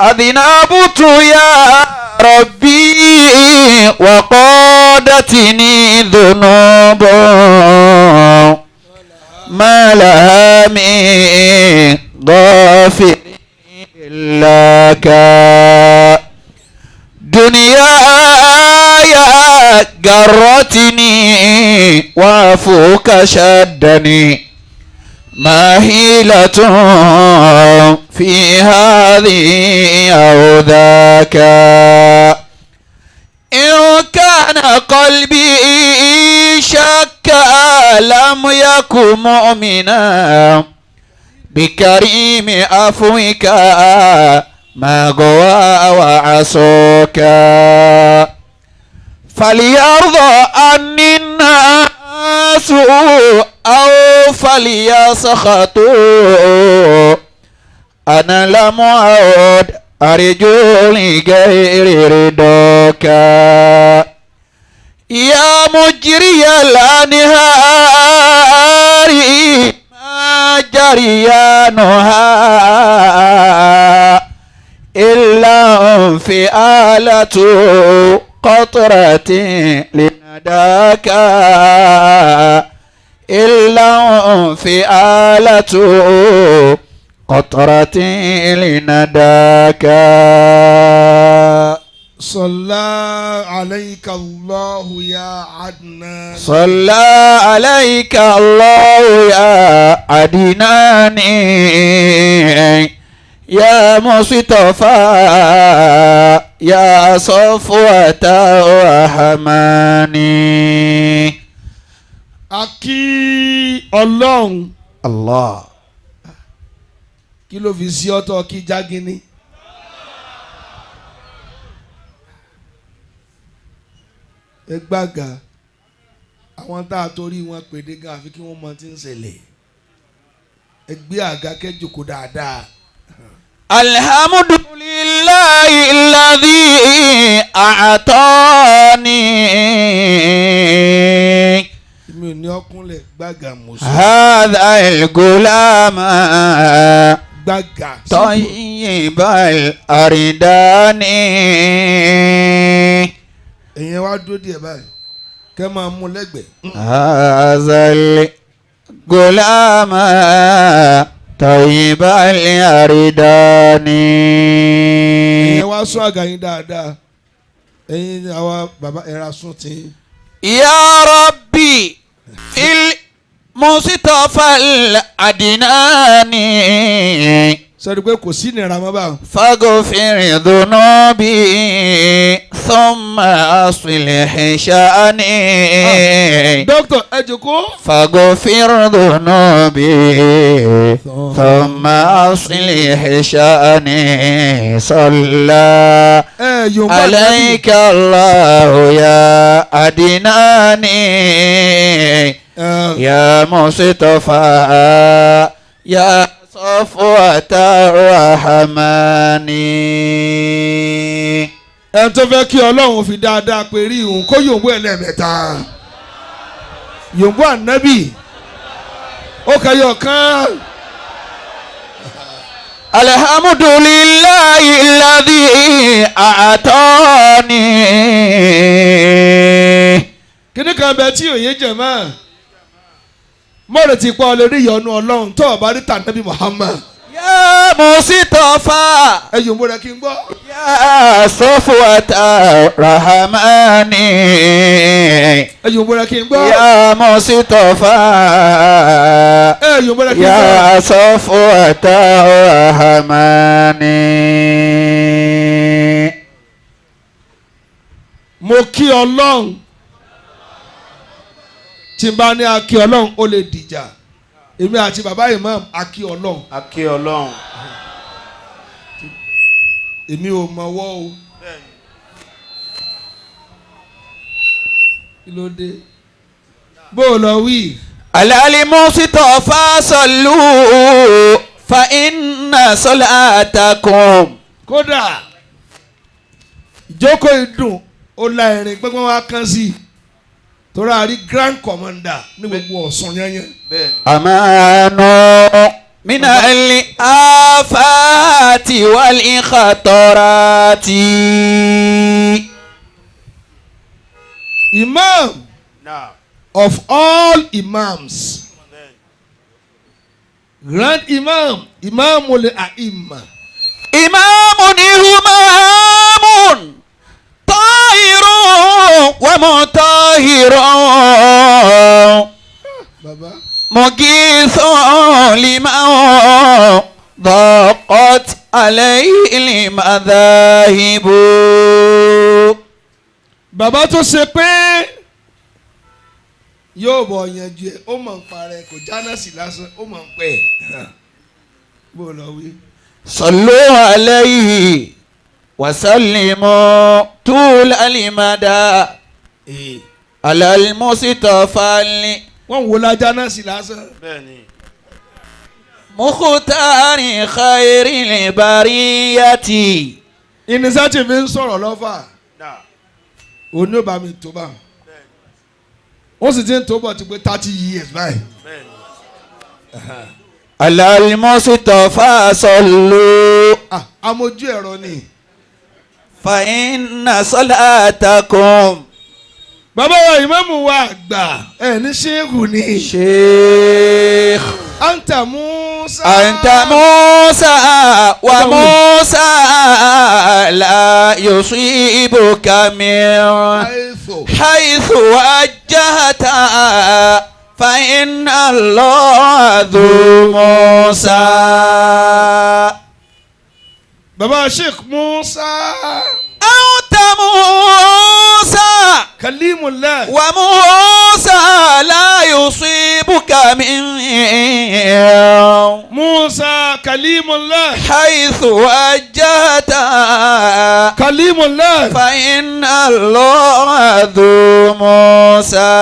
أذنبت يا ربي وقادتني ذنوب ما لها من غافر إلاك دنياي جرتني وعفوك شدني ما حيلة في هذه أو ذاك إن كان قلبي شك لم يكن مؤمنا بكريم عفوك ما غوى وعصوك فليرضى عني الناس أو فليسخطوا أنا لم أعد أرجو لغير رضاك يا مجري الأنهار ما جريانها إلا انفعالة قطرة لنداك إلا انفعالة قطرة لنداك صلى عليك الله يا عدنان صلى عليك الله يا عدنان يا مصطفى يا صفوة الرحمن A kí Ọlọ́run. Allah. Kí ló fi sí ọ̀tọ̀ kí jágínní. Ẹ gbàgà àwọn tá a torí wọn pèdé gan àfi kí wọ́n mọ tí ń ṣẹlẹ̀. Ẹ gbé àga kẹ́jòkó dáadáa. Alhamdulillahi alladhi a'tani. Mi ò ní ọkúnlẹ̀ gbàgà mọ̀sọ́. Hadha al-gulama. Gbàgà. Tayyibal aridani. Èyàn wá dúró díẹ̀ báyìí kẹ́ máa mú lẹ́gbẹ̀ẹ́. Hadha al-gulama tayyibal aridani. Èyàn wá sún àga yín dáadáa. Ẹ̀yin àwa bàbá ẹ̀ra sún tí. Ya Rabbi fil Mustafa al-Adnani. Sọ pé kò sí ìnira mọ́ báwọn. فاغفر ذنوبي ثم أصلح شأني Dókítà ẹ jókòó. فاغفر ذنوبي ثم أصلح شأني صلى Ẹ yòǹbó عليك الله يا عدناني يا مصطفى يا صفوة الرحمن Ẹ tó fẹ́ kí Ọlọ́run fi dáadáa pé rí òun kó yòǹbó ẹ̀ lẹ́ẹ̀mẹ́ta. Yòǹbó ànábì ó kẹyọ kan. Alhamdulillahi alladhi a'tani. Kíní kan bẹ tí òye jẹ̀ mọ́. Mọ̀rẹ̀ ti pa ọ lórí ìyọnu Ọlọ́run tó o bá rí tànábì Muhammad. Ya Mustafa Ẹ yòǹbó rẹ kí n gbọ́. ya Safwata Rahmani Ẹ yòǹbó rẹ kí n gbọ́. ya Mustafa Ẹ yòǹbó rẹ kí n gbọ́. ya Safwata Rahmani. Mo kí Ọlọ́run tí n bá ní a kí Ọlọ́run ó lè dìjà. Èmi àti bàbá Imam a kí Ọlọ́run. A kí Ọlọ́run. Èmi ò mọ̀wọ́ o. Kí ló dé? Bó o lọ wí? على المصطفى صلوا فإن صلاتكم Kódà ìjókòó ìdùn ó la ẹ̀rín gbẹ́gbẹ́ wa kán sí i. Torí a rí grand commander ní gbogbo Ọ̀ṣun yányán. Bẹ́ẹ̀ni. أمان. من الآفات والخطرات. Imam of all imams, grand imam, imamul a'imma. إمام همام طاهر ومطهر Baba. مغيث لمن ضاقت عليه المذاهب. Bàbá tó ṣe pé yóò bọ̀ yanjú ẹ̀, ó mọ̀ ń parẹ́, kò jáná sí lásán, ó mọ̀ ń pẹ́ bó lọ wí. صلوا عليه وسلموا طول المدى على المصطفى Wọ́n ń wo la jáná sí lásán. مختار خير البرية. Ìníṣẹ́ tí fi ń sọ̀rọ̀ lọ́fà òní ò bá mi tó bá wọ́n sì ti ń tó bọ̀ ti pé 30 years báyìí. على المصطفى صلوا Ah, amójú ẹ̀rọ ni. فإن صلاتكم Bàbá wa ìmáàmù wa àgbà ẹ̀ ní ṣéèkù ni. شيخ Anta Musa. أنت موسى وموسى لا يصيبك من Àìsàn. حيث وجهت فإن الله ذو موسى. Bàbá Sheikh Musa. أنت موسى Kalimullah. وموسى لا يصيبك من Musa Kalimullah. حيث وجهت Kalimullah. فإن الله ذو موسى.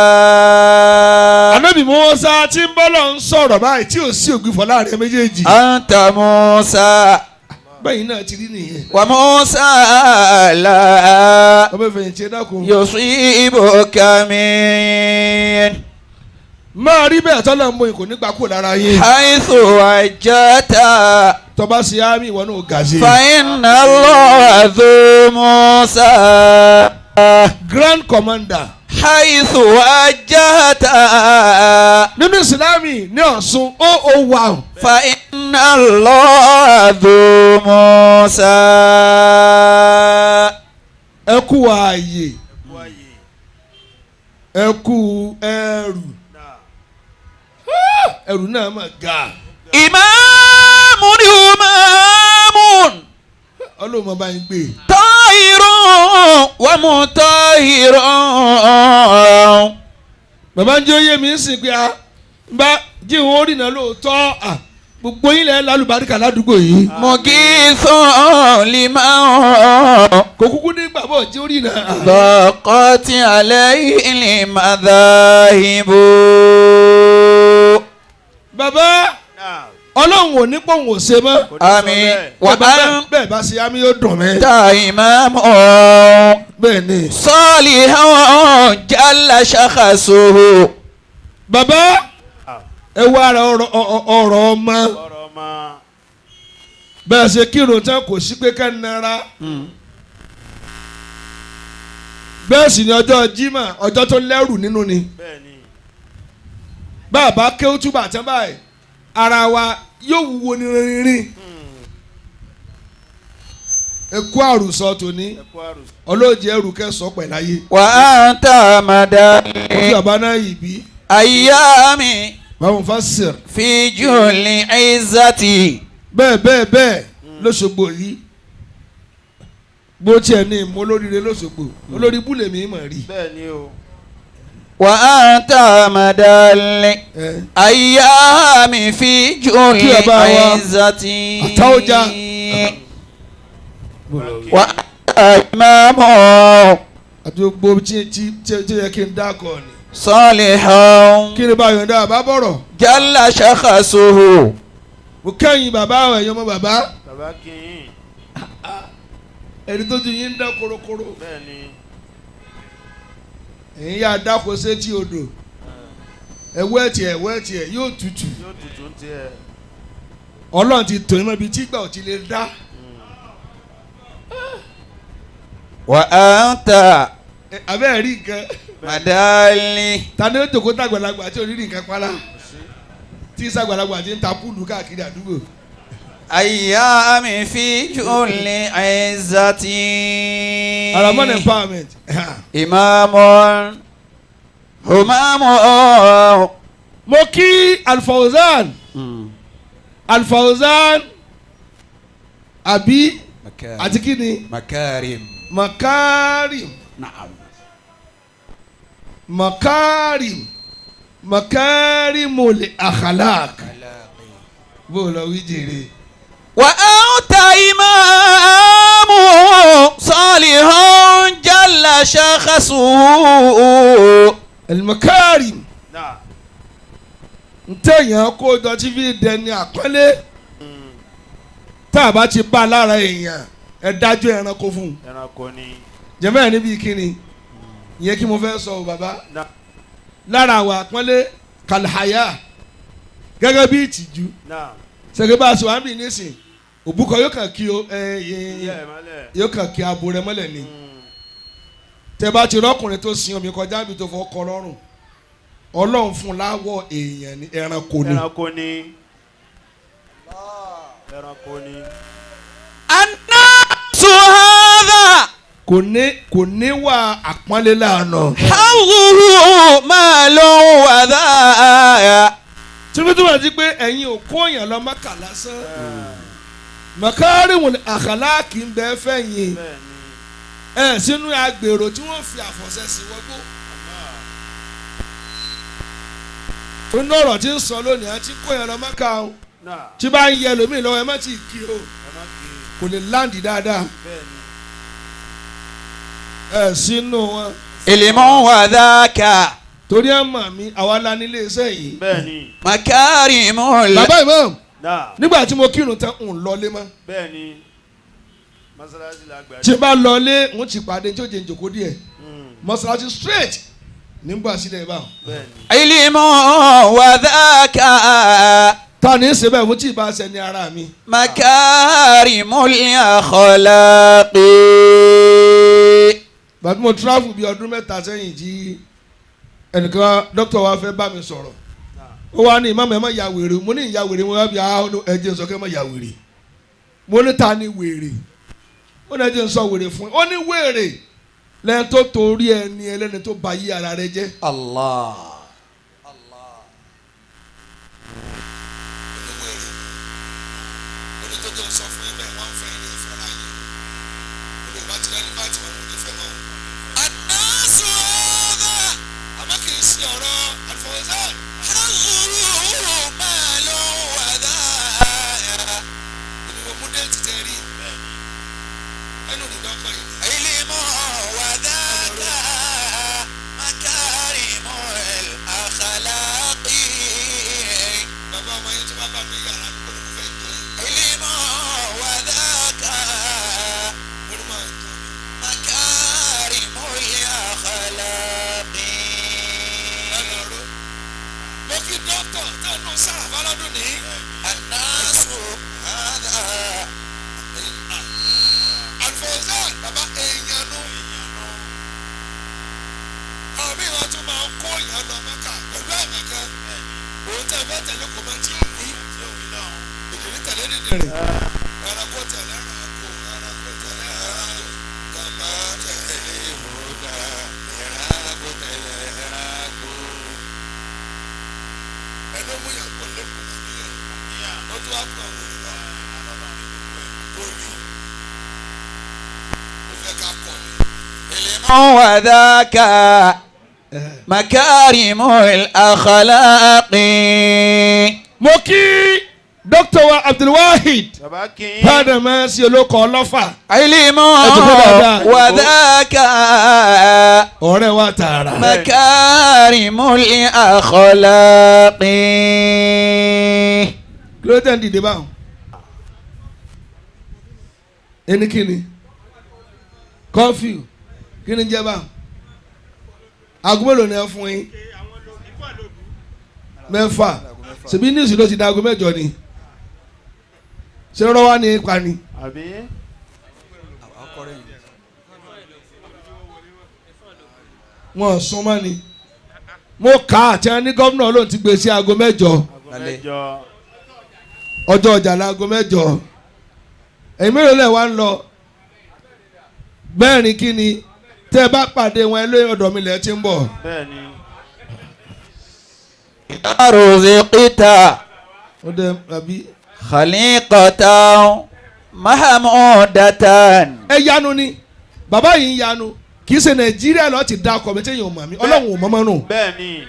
Ànábì Musa tí ń bọ́lọ̀ ń sọ̀rọ̀ báyìí tí ò sí ògbìfọ̀ láàrin méjèèjì. أنت موسى Bẹ́yìn náà ti rí nìyẹn. وموسى لا Ọbẹ̀ fẹ̀yìntì ẹ dákun. يصيبك من Máa rí bẹ́ẹ̀ tọ́lá ń bóyin kò ní gbà kúrò lára yín. حيث وجهت Tọba ṣe ámì ìwọ náà gà sí. فإن الله ذو موسى. Grand Commander. حيث وجهت Nínú Ìsìlámì ní Ọ̀ṣun 001. فإن الله ذو موسى. Ẹ kú ààyè. Ẹ kú ẹrù. Ẹrù náà mà ga. إمام همام Ọlọ́run máa bá yín gbé. طاهر ومطهر Bàbá ń jẹ́ oyè mi ń sìn pé a bá jíun ó rìnà lóòótọ́ à gbogbo yín lẹ́ lálùbáríkà ládùúgbò yìí. مغيث لمن Kò kúkú ní gbàgbọ́ tí ó rìnà. ضاقت عليه المذاهب. Bàbá Ọlọ́run ò ní pòun ò ṣe mọ́. آمين. Bẹ́ẹ̀ bẹ́ẹ̀ bá ṣe àmì yóò dùn mí. وأنت إمام Bẹ́ẹ̀ ni. صالح جل شخصه. Bàbá ẹ wá ara ọ̀rọ̀ ọmọ bẹ́ẹ̀ ṣe kírun tán kò sí pé ká nara. Bẹ́ẹ̀ sì ni ọjọ́ Jímọ̀ ọjọ́ tó lẹ́rù nínú ni. Bàbá kéwú túbà tán báyìí ara wa yóò wúwo ní rinrin. Ẹ kú àrùsọ tòní ọlọ́ọ̀jẹ̀ ẹrù kẹsàn-án pẹ̀láyé. وأنت مدى Kí bàbá náà yìí bí. أيام Báwọn fásitì في جل عزتي. bẹ́ẹ̀ bẹ́ẹ̀ bẹ́ẹ̀ lọ́sọ̀gbò yìí bó tiẹ̀ ní ìmọ̀ olóríire lọ́sọ̀gbò olórí búlẹ̀ mi mọ̀ rí. وأنت مدى Ẹ أيام في جل Kí bàbá wa عزتي. Àtàwọ̀já. وأنت إمام Àti gbogbo tí tí tí tí yẹ kí n dákọ̀ ni. صالح Kí ni bá yọ̀ǹda bàbá bọ̀rọ̀? جل شخصه. Mo kẹ́yìn bàbá àwọn ẹ̀yọ́ ọmọ bàbá. Ẹni tó ti yín ń dá korokoro. Ẹ̀yin yá dáko sétí odò. Ẹ̀wọ́ ẹ̀tì ẹ̀wọ́ ẹ̀tì ẹ̀ yóò tutù. Ọlọ́run ti tò ní ibi tí ìgbà ò ti lè dá. وأنت Abẹ́ rí nǹkan. مدالي Ta ni ó jòkó tàgbàlagbà tí ò ní rí nǹkan pálá? Tí sàgbàlagbà ti ń ta púùlù káàkiri àdúgbò. أيام في جل عزتي Aramon empowerment. إمام همام Mo kí Alfauzan Alfauzan àbí àti kí ni مكارم Makarim نعم Makarim Makarimul akhlaq bó lọ wí jèrè. وأنت إمام صالح جل شخصه Al-Makarim Náà. ntẹ̀yàn kó jọ tí fi dẹni àpọ́nlé tá a bá ti bá a lára èèyàn ẹ dájú ẹranko fún un. Ẹranko ni. Jẹ́mọ́ ẹ̀ níbi kíni ìyẹn kí mo fẹ́ sọ o bàbá Náà. lára àwọn àpọ́nlé kàlàyà gẹ́gẹ́ bí ìtìjú Náà. ṣèké bá a sọ wá ń bì nísìn òbúkọ yóò kàn kí o ẹ Ìyá ẹ ẹ̀ mọ́lẹ̀. yóò kàn kí abo rẹ mọ́lẹ̀ ni tẹ bá ti rọ́kùnrin tó sin omi kọjá níbi tó fọ́ kọ lọ́rùn Ọlọ́run fún un láwọ̀ èèyàn ní ẹranko ni Ẹranko ni. Ẹranko ni. الناس هذا kò ní wà àpọ́nlé láàánú. حظه مال وذا tìbítìbà ti pé ẹ̀yin ò kó èèyàn lọ Mẹ́kà lásán mọ̀kárìwọ̀n àkàlà kì í bẹ́ẹ̀ fẹ̀yìn Bẹ́ẹ̀ni. ẹ̀ sínú agbèrò tí wọ́n fi àfọ̀ṣẹ sí wọgbó. inú ọ̀rọ̀ tí ń sọ lónìí àti kó èèyàn lọ Mẹ́kà o Náà. tí bá ń yẹ lómi lọ́wọ́ ẹ má ti kí o Ẹ má kí. kò lè láǹdì dáadáa Bẹ́ẹ̀ni. ẹ̀ sínú wọn. علم وذاك torí ẹ̀ mọ̀ mí àwa la nílé iṣẹ́ yìí. Bẹ́ẹ̀ni. مكارم bàbá imam Náà. nígbà tí mo kírun tán ń lọlé mọ́ Bẹ́ẹ̀ni. Mọ́sálásí la gbà. tí bá lọlé ń ti pàdé tí ó jẹ́ ìjòkó díẹ̀ mọ́ṣáláṣí straight nígbà sílẹ̀ báwọn. Bẹ́ẹ̀ni. علم وذاك ta ni í ṣe bẹ́ẹ̀ mo tí ì bá ṣe ní ara mi. مكارم الأخلاق bàbá mo travel bíi ọdún mẹ́ta sẹ́yìn jí ẹnìkan dókítà wa fẹ́ bá mi sọ̀rọ̀ ó wá ní ìmáàmù ẹ má ya wèrè mo ní ìyá wèrè mo wá bí i ẹ jẹ́ n sọ kẹ́ ẹ má ya wèrè mo ní ta ni wèrè ó ní ẹ jẹ́ n sọ wèrè fún ó ní wèrè lẹ́yìn tó torí ẹni ẹlẹ́ni tó ba yí ara rẹ jẹ́. الله الناس هذا àmọ́ kì í ṣe ọ̀rọ̀ Al-Fawzan. حظه مال وذا Èmi mo mú déètì tẹ́ rí ẹnu ìdọ́kọ̀ yìí. علم وذاك مكارم الأخلاق Bàbá ọmọ yẹn tó bá bá mi yàrá mi kò ní mo fẹ́ jọ yìí. علم وذاك Mo ní máa jọ mi. مكارم الأخلاق Lánàá ró. Mo kí dókítà tẹnu sára fọlọ́dún ní. الناس هذا Al-Fawzan bàbá èèyàn nù. Àwọn míì wọn tún máa ń kó èèyàn lọ Mẹ́kà pẹ̀lú àmàkan. Òun tẹ́ fẹ́ tẹ̀lé kò máa tí ò wí. Ìdílé tẹ̀lé nìdìrín. Ẹranko tẹ̀lé ẹranko, ẹranko tẹ̀lé ẹranko. Kàmá tẹ̀lé ìhùdà, ẹranko tẹ̀lé ẹranko. Ẹnu mú yàn kó lẹ́kùn níyẹn. Ó tún wá kó àwọn olùkọ́. Lórí. Ó fẹ́ ká kọ́ ni. علم وذاك مكارم الأخلاق Mo kí Dr. wa Abdulwahid Bàbá kì í. Padàmọ́ sí olóko ọlọ́fà. علم وذاك Ọ̀rẹ́ wa tààrà. مكارم الأخلاق Kí ló tẹ̀ ń dìde báwọn? Ẹni kí ni? Kọ́fíù kí ni jẹ́ báwọn? Aago mélòó ni ẹ fún yín? Mẹ́fà. Ṣèbí níìsì ló ti da aago mẹ́jọ ni. Ṣé rọ́wá ní ipa ni. Àbí. Wọn súnmọ́ ni. Mo kà á tí wọn ní gómìnà lóun ti gbé sí aago 8. Ọjọ́ ọjà láago 8. Èyí mélòó lẹ̀ wá ń lọ. Bẹ́ẹ̀ ni kí ni tẹ́ ẹ bá pàdé wọn ẹ lóyún ọ̀dọ̀ mi lẹ̀ ti ń bọ̀. Bẹ́ẹ̀ni. Ruzqita. Ó dẹ àbí. Khaliqatan mahmudatan. Ẹ yanu ni bàbá yìí ń yanu kì í ṣe Nàìjíríà lọ́ọ́ ti da ọkọ̀ mi tí èèyàn ò mọ̀ mí Ọlọ́run ò mọ́mọ́ nù. Bẹ́ẹ̀ni.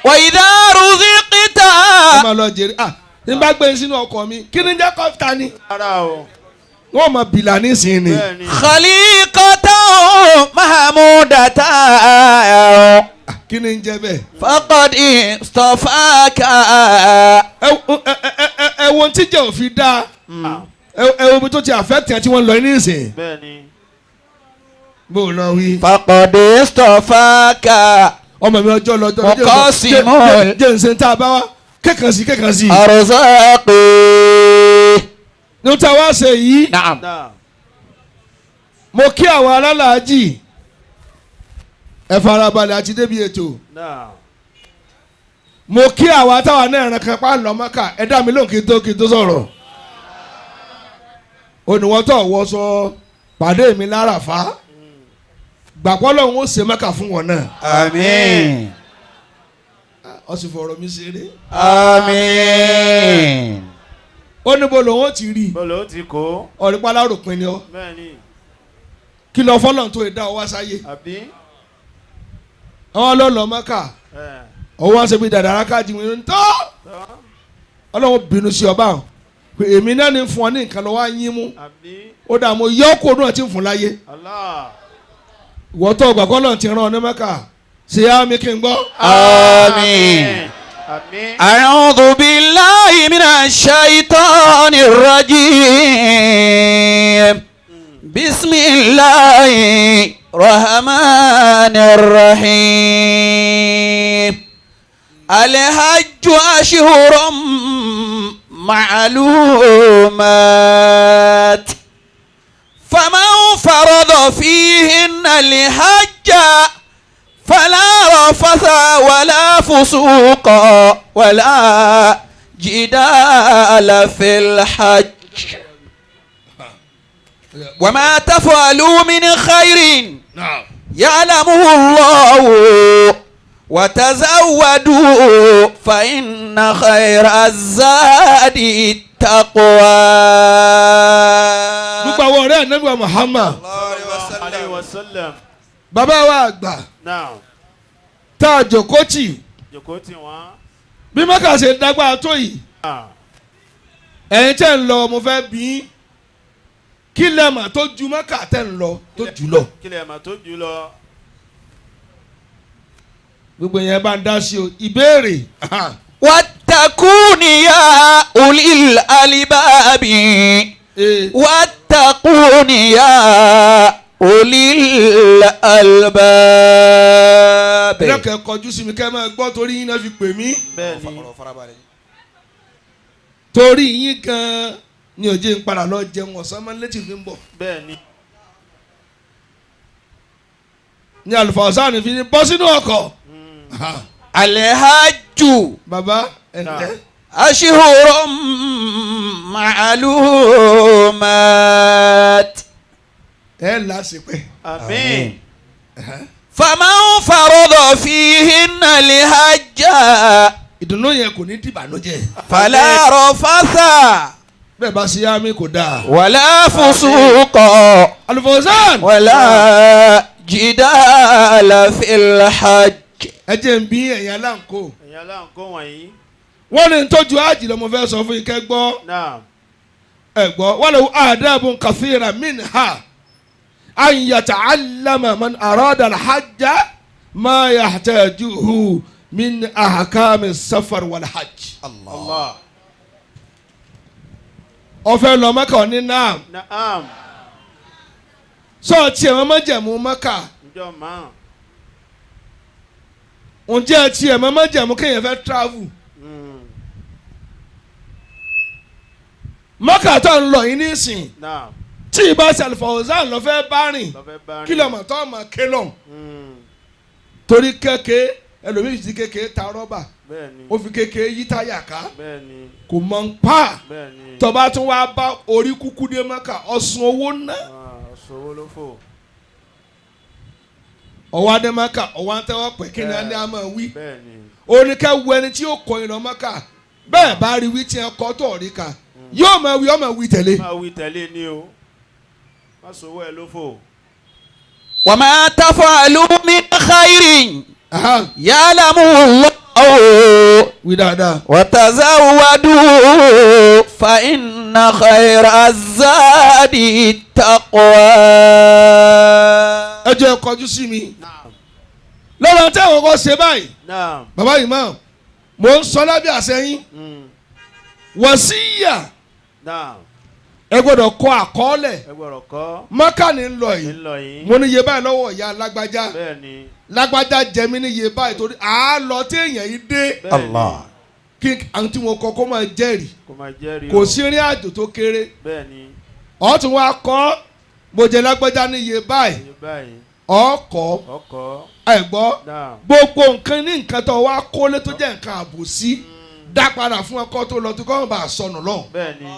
Wa idha ruziqta. Ẹ máa lọ jèrè ah ní bá gbé sínú ọkọ̀ mi kí ni jẹ́ kọ́fìtà ni. Rárá o. Wọ́n mọ bìlà nísìnyí ni. Bẹ́ẹ̀ni. Khaliqatan mahmudatan. Kí ni ń jẹ́ bẹ́ẹ̀. Faqad istafaka. Ẹ wo tí jẹ́ òfin dáa ẹ wo ibi tó ti affect ẹ tí wọ́n lọ nísìnyí. Bẹ́ẹ̀ni. Bó o lọ wí. Faqad istafaka. Ọmọ mi ọjọ́ lọ́jọ́ Ọkọ sì mọ́. Jẹ́ ǹsẹ̀ tá a bá wa kékan sí kékan sí. Arzaqi. Ní tí a wá ṣe yìí. Naam. Mo kí àwọn alálàájì ẹ farabalẹ̀ àti débi ètò. Mo kí àwọn àtàwọn náà ẹ̀ràn kan pa lọ Mọ́kà ẹ dá mi lóhùn kí n tó sọ̀rọ̀. Ònìwọ́tọ̀ wọ́ sọ pàdé mi láràfá gbàgbọ́ lọ́hùn ó ṣe Mọ́kà fún wọn náà. Àmín. Ó sì fọ̀rọ̀ mi ṣeré. Àmín. Ó ní bó lòun ó ti rí. Bó lòun ti kó. Ọ̀rípa láròpin ni ọ. Bẹ́ẹ̀ni. Kí lọ fọlọ́n tó dá ọ wá sáyé. Àbí. Àwọn lọ́lọ́ Mọ́kà. Ọwọ́ wọn ṣe bí dàdàrà káàdì wọn ń tọ́. Ọlọ́run bínú sí ọba àwọn. Pé èmi náà ní fún ọ ní nǹkan lọ́wọ́ á yín mú. Àbí. Ó dà mo yọ kó náà ti ń fún láyé. Allah. Ìwọ tó gbàgbọ́ lọ́n ti rán ọ ní Mọ́kà. Ṣé á mi kí n gbọ́? Àmín. Àmín. أعوذ بالله من الشيطان الرجيم بسم الله الرحمن الرحيم الحج أشهر معلومات فمن فرض فيهن الحج فلا رفث ولا فسوق ولا جدال في الحج وما تفعلوا من خير يعلمه الله وتزودوا فإن خير الزاد التقوى. Gbogbo àwọn ọ̀rẹ́ Ànábì wa Muhammad. Alayhi wa sallam. Bàbá wa àgbà. Tá a jòkó tì. Jòkó tì wọ́n. Bí Mọ́kà ṣe ń dágbà tó yìí. Ẹ̀yin tẹ́ ń lọ mo fẹ́ bí yín. Kí lẹ mà tó ju Mọ́kà tẹ́ ń lọ tó jù lọ. Kí lẹ mà tó jù lọ. Gbogbo yẹn bá ń dá sí o. Ìbéèrè. Wattakuni ya ulil alibabi. Wattakuni ya ulil albab. Ẹ lọ́kẹ́ kọjú sí mi kẹ́ máa gbọ́ torí yín náà fi pè mí. Bẹ́ẹ̀ni. Torí yín gan-an ni òjé ń padà lọ jẹun ọ̀sán máa ń létí fi ń bọ̀. Bẹ́ẹ̀ni. Ní àlùfáà fi ní bọ́ sínú ọkọ̀. Alhajju. Bàbá ẹ̀ ǹlẹ́. Ashhurun ma'lumat. Ẹ lásìpẹ́. Àmín. Faman farada fihinna al-hajja. Ìdùnnú yẹn kò ní dìbànújẹ́. Fala rafatha. Bẹ́ẹ̀ bá ṣe yá mi kò dáa. Wala fusuqa. Al-Fawzan. Wala jidala fil hajj. Ẹ jẹ́ n bí ẹ̀yin aláǹkó. Ẹ̀yin aláǹkó wọ̀nyí. Wọ́n ní tọ́jú ájì lọ́mọ fẹ́ sọ fún ike gbọ́. Ẹ gbọ́ wọ́n lè wo adabun kathira minha. An yata'allama man arada al-hajja ma yahtajuhu min ahkami as-safar wal hajj. Allah. Ó fẹ́ lọ Mẹ́kà ní naam. Naam. Sọ tiẹ̀ mọ́ májẹ̀mú Mẹ́kà. Ǹjọ́ máa. Ǹjẹ́ tiẹ̀ mọ́ májẹ̀mú kéèyàn fẹ́ travel. Mọ́kà tó ń lọ yìí nísìn Naam. tí ìbá ṣe Al-Fawzan lọ fẹ́ bá rìn Lọ fẹ́ bá rìn. kí lọ́mọ tó ọmọ ké lọ́hùn Mm. torí kéke ẹlòmíì ti kéke ta rọ́bà Bẹ́ẹ̀ni. ó fi kéke yí táyà ká Bẹ́ẹ̀ni. kò mọ̀ ń pa Bẹ́ẹ̀ni. tọba tún wá bá orí kúkú dé Mọ́kà ọ̀sùn owó ná Ah, ọ̀sùn owó ló fò. ọwọ́ adé Mọ́kà ọwọ́ àtẹwọ́ pẹ̀ kí ni adé á máa wí Bẹ́ẹ̀ni. oníkẹ́ wo ẹni tí yóò kọ ìran Mọ́kà bẹ́ẹ̀ bá rí wí tí ẹ kọ́ tó rí ka yóò máa wí ọmọ wí tẹ̀lé. Máa wí tẹ̀lé ni o. Má sọ owó ẹ ló fò. وما تفعلوا من خير Aha, يعلمه الله wí dáadáa. وتزودوا فإن خير الزاد التقوى ẹ jẹ́ kọjú sí mi. Naam. lọ́wọ́ tí àwọn kan ṣe báyìí Naam. bàbá imam mò ń sọ lábẹ́ àṣẹ yín Mm. wọ̀síyà Naam. ẹ gbọ́dọ̀ kọ àkọọ́lẹ̀ Ẹ gbọ́dọ̀ kọ́. Mọ́kà ní ń lọ yìí Ń lọ yìí. mo ní iye báyìí lọ́wọ́ ìyá lágbájá Bẹ́ẹ̀ni. lágbájá jẹ mí ní iye báyìí torí àá lọ tí èèyàn yìí dé Bẹ́ẹ̀ni. kí àwọn tí mo kọ kó máa jẹ́rìí Kò máa jẹ́rìí kò o. sí rìn àjò tó kéré Bẹ́ẹ̀ni. ọ̀tún wa kọ́ mo jẹ lágbájá ní iye báyìí Iye báyìí. ọkọ̀ Ọkọ̀. ẹ̀gbọ́ Naam. gbogbo nǹkan ní nǹkan tó wá kólé tó jẹ́ nǹkan àbòsí dá padà fún ọkọ tó lọ tó kọ́ bá a sọnù lọ́hùn. Bẹ́ẹ̀ni.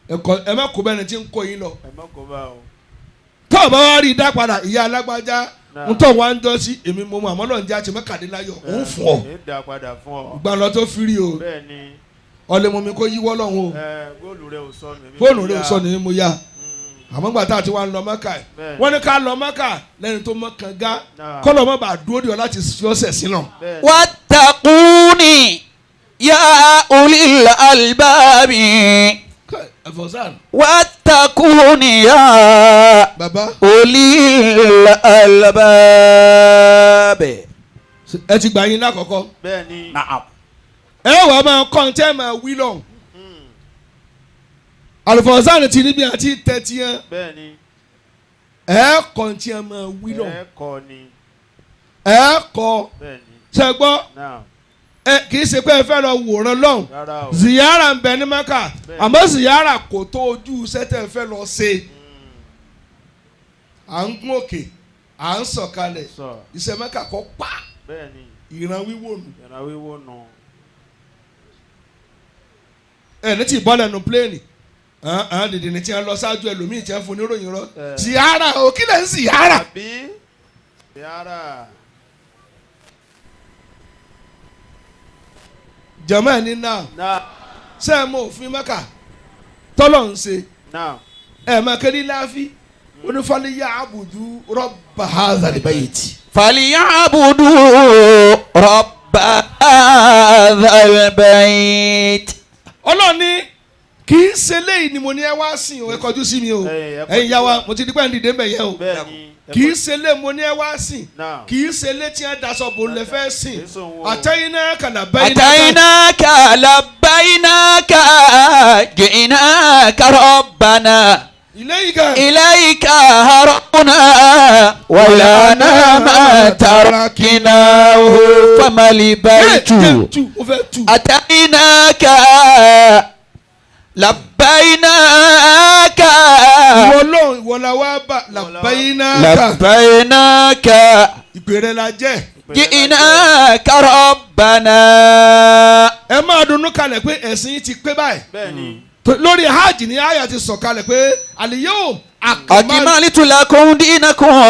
ẹ̀kọ́ ẹ má kó bẹ́ẹ̀ ni tí ń kó yín lọ. Ẹ má kó bá o. tó o bá wá rí i dá padà ìyá alágbájá Náà. ń tọ́ wá ń jọ sí èmi mo mọ àmọ́ lọ́n jẹ́ àti mẹ́kàdínláyọ̀ ń fún ọ. Ẹ dá padà fún ọ. ìgbà lọ tó fi rí o Bẹ́ẹ̀ni. ọlẹ́ mọ mi kó yíwọ́ lọ́hùn o Ẹ góòlù rẹ ò sọnù. èmi fóònù mo rẹ ò yá. sọnù ni mo yá Mm. àmọ́ gbà tá a ti wá ń lọ mọ́kà ẹ̀ Bẹ́ẹ̀ni. wọ́n ní ká lọ mọ́kà lẹ́ni tó mọ́ kànga Náà. kọ́lọ́ mọ́ bá dúró de ọ láti fi ọ́sẹ̀ sí náà. Bẹ́ẹ̀ni. واتقوني يا أولي الألباب ẹ̀fọ́sán واتقوني يا bàbá أولي الألباب ẹ ti gbà yín lákọ̀ọ́kọ́ Bẹ́ẹ̀ni. نعم ẹ wàá máa kọ́ ní tẹ́ ẹ máa wí lọ́hùn. àlùfọ̀sán ti níbi àti tẹ́tí yẹn Bẹ́ẹ̀ni. ẹ kọ́ ní tí ẹ máa wí lọ́hùn. Ẹ kọ́ ni. ẹ kọ́ Bẹ́ẹ̀ni. ṣe gbọ́ Naam. ẹ kì í ṣe pé ẹ fẹ́ lọ wòran lọ́hùn Rárá o. ziyara ń bẹ ní Mẹ́kà Bẹ́ẹ̀ni. àmọ́ ziyara kò tó ojú iṣẹ́ tẹ́ ẹ fẹ́ lọ ṣe à ń gún òkè à ń sọ̀kalẹ̀ Sọ. iṣẹ́ Mẹ́kà kọ́ pa Bẹ́ẹ̀ni. ìran wíwò nù Ìran wíwò nù. ẹ ní tí bọ́ọ̀lù ẹnu pléènì dìde ní tí wọ́n lọ ṣáájú ẹlòmíì tí wọ́n fún oníròyìn rọ Eh. ziyara o kí lẹ̀ ń ziyara Àbí. Yàrá. jẹ̀mọ́ ẹ̀ ní náà Naam. ṣé ẹ mọ òfin Mẹ́kà tọ́lọ̀ ń ṣe Naam. ẹ máa kéde láàfin onífàlẹ́yà àbùdú rọ́bà hazalibayiti. فليعبدوا رب هذا البيت ọlọ́run ní kì í ṣe léyìí ni mo ní ẹ wá sìn o ẹ kọjú sí mi o Ẹ, ẹ kọjú ẹ̀yin yá wa sí wa. mo ti di pé ń dìde mbẹ̀ yẹn o Bẹ́ẹ̀ni. Ẹ kì í kọ́- ṣe lé mo ní ẹ wá sìn Naam. kì í ṣe lé tí ẹ daṣọ bò ń lẹ fẹ́ sìn Kì í sòun o. àtẹ̀yìn náà kàlà bẹ́yìn náà أتيناك لبيناك جئناك ربنا ilé yìí kan إليك هربنا ولنا ما تركناه فما البيت jẹ́ tu mo fẹ́ tu أتيناك لبيناك ìwọ lóhùn ìwọ la wá bá làbẹ́yìn náà kà لبيناك ìpè rẹ la jẹ́ جئناك ربنا ẹ máa dunnú kalẹ̀ pé ẹ̀sìn yìí ti pé báyìí Bẹ́ẹ̀ni. lórí hajj ni àyà ti sọ̀kalẹ̀ pé àlìyé أكملت لكم دينكم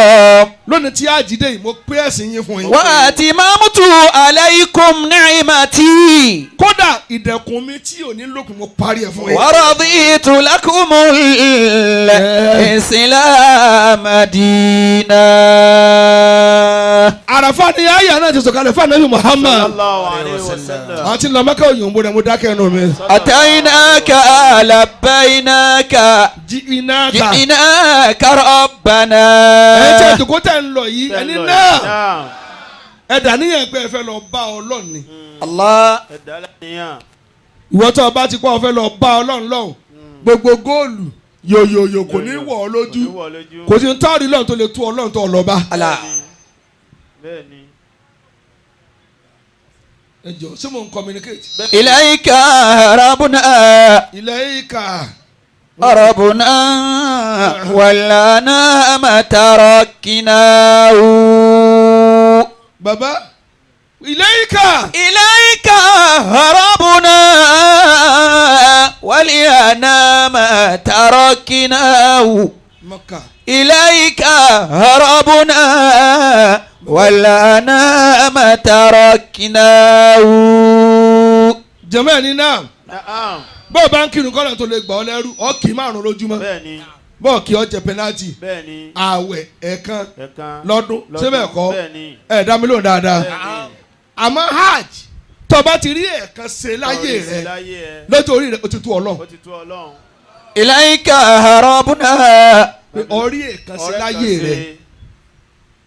lónìí tí hajj dé yìí mo pé ẹ̀sìn yín fún yín. وأتممت عليكم نعمتي kódà ìdẹ̀kùn mi tí ò ní lókun mo parí ẹ̀ fún yín. ورضيت لكم الإسلام دينا àràfà ni àyà náà ti sọ̀kalẹ̀ fún anabi Muhammad. Sallallahu alayhi wa sallam. àti lọ́mọ́kẹ́ òyìnbó rẹ̀ mo dákẹ́ ẹnu mi. أتيناك لبيناك jí iná ta. جئناك ربنا ẹ tẹ́ ìdòkó tẹ̀ ń lọ yìí ẹni náà Naam. ẹ dà níyàn pé ẹ fẹ́ lọ bá Ọlọ́run ni. الله Ẹ dá lánìyàn. ìwọ tó o bá ti kọ́ ọ fẹ́ lọ bá Ọlọ́run lọ́hùn gbogbo góòlù yòyòyò kò ní wọ̀ ọ́ lójú Kò ní wọ̀ ọ́ lójú. kò sí ní táàrí lọ́run tó lè tú Ọlọ́run tó lọ bá. الله Bẹ́ẹ̀ni. Ẹ jọ ṣé mo ń communicate. إليك هربنا Ilayka. هربنا ولا ما تركناه Bàbá ilayka. إليك هربنا ولأنا ما تركناه Maka. إليك هربنا ولأنا ما تركناه Jẹ̀mọ́ ẹ̀ ní náà. Naam. Bọ́ọ̀ bá ń kírun kọ́nà tó lè gbà ọ́ lẹ́rú ọ́ kì í márùn-ún lójúmọ́. Bẹ́ẹ̀ni. Bọ́ọ̀ kì í ọ jẹ pẹ́nátì. Bẹ́ẹ̀ni. Ààwẹ̀ ẹ̀ẹ̀kan Ẹ̀kan. lọ́dún. Ṣé bẹ́ẹ̀ kọ́? Bẹ́ẹ̀ni. Ẹ dá mi lóhùn dáadáa. Bẹ́ẹ̀ni. Àmọ́ hajj tó o bá ti rí ẹ̀ẹ̀kan ṣe láyé Ọ̀rẹ́ sí rẹ láyé ẹ. lọ́jọ́ orí rẹ o ti tú Ọlọ́run. Ó ti tú Ọlọ́run. إليك هربنا Pé orí ẹ̀ẹ̀kan ṣe Ọ̀rẹ́ kan láyé ṣe. rẹ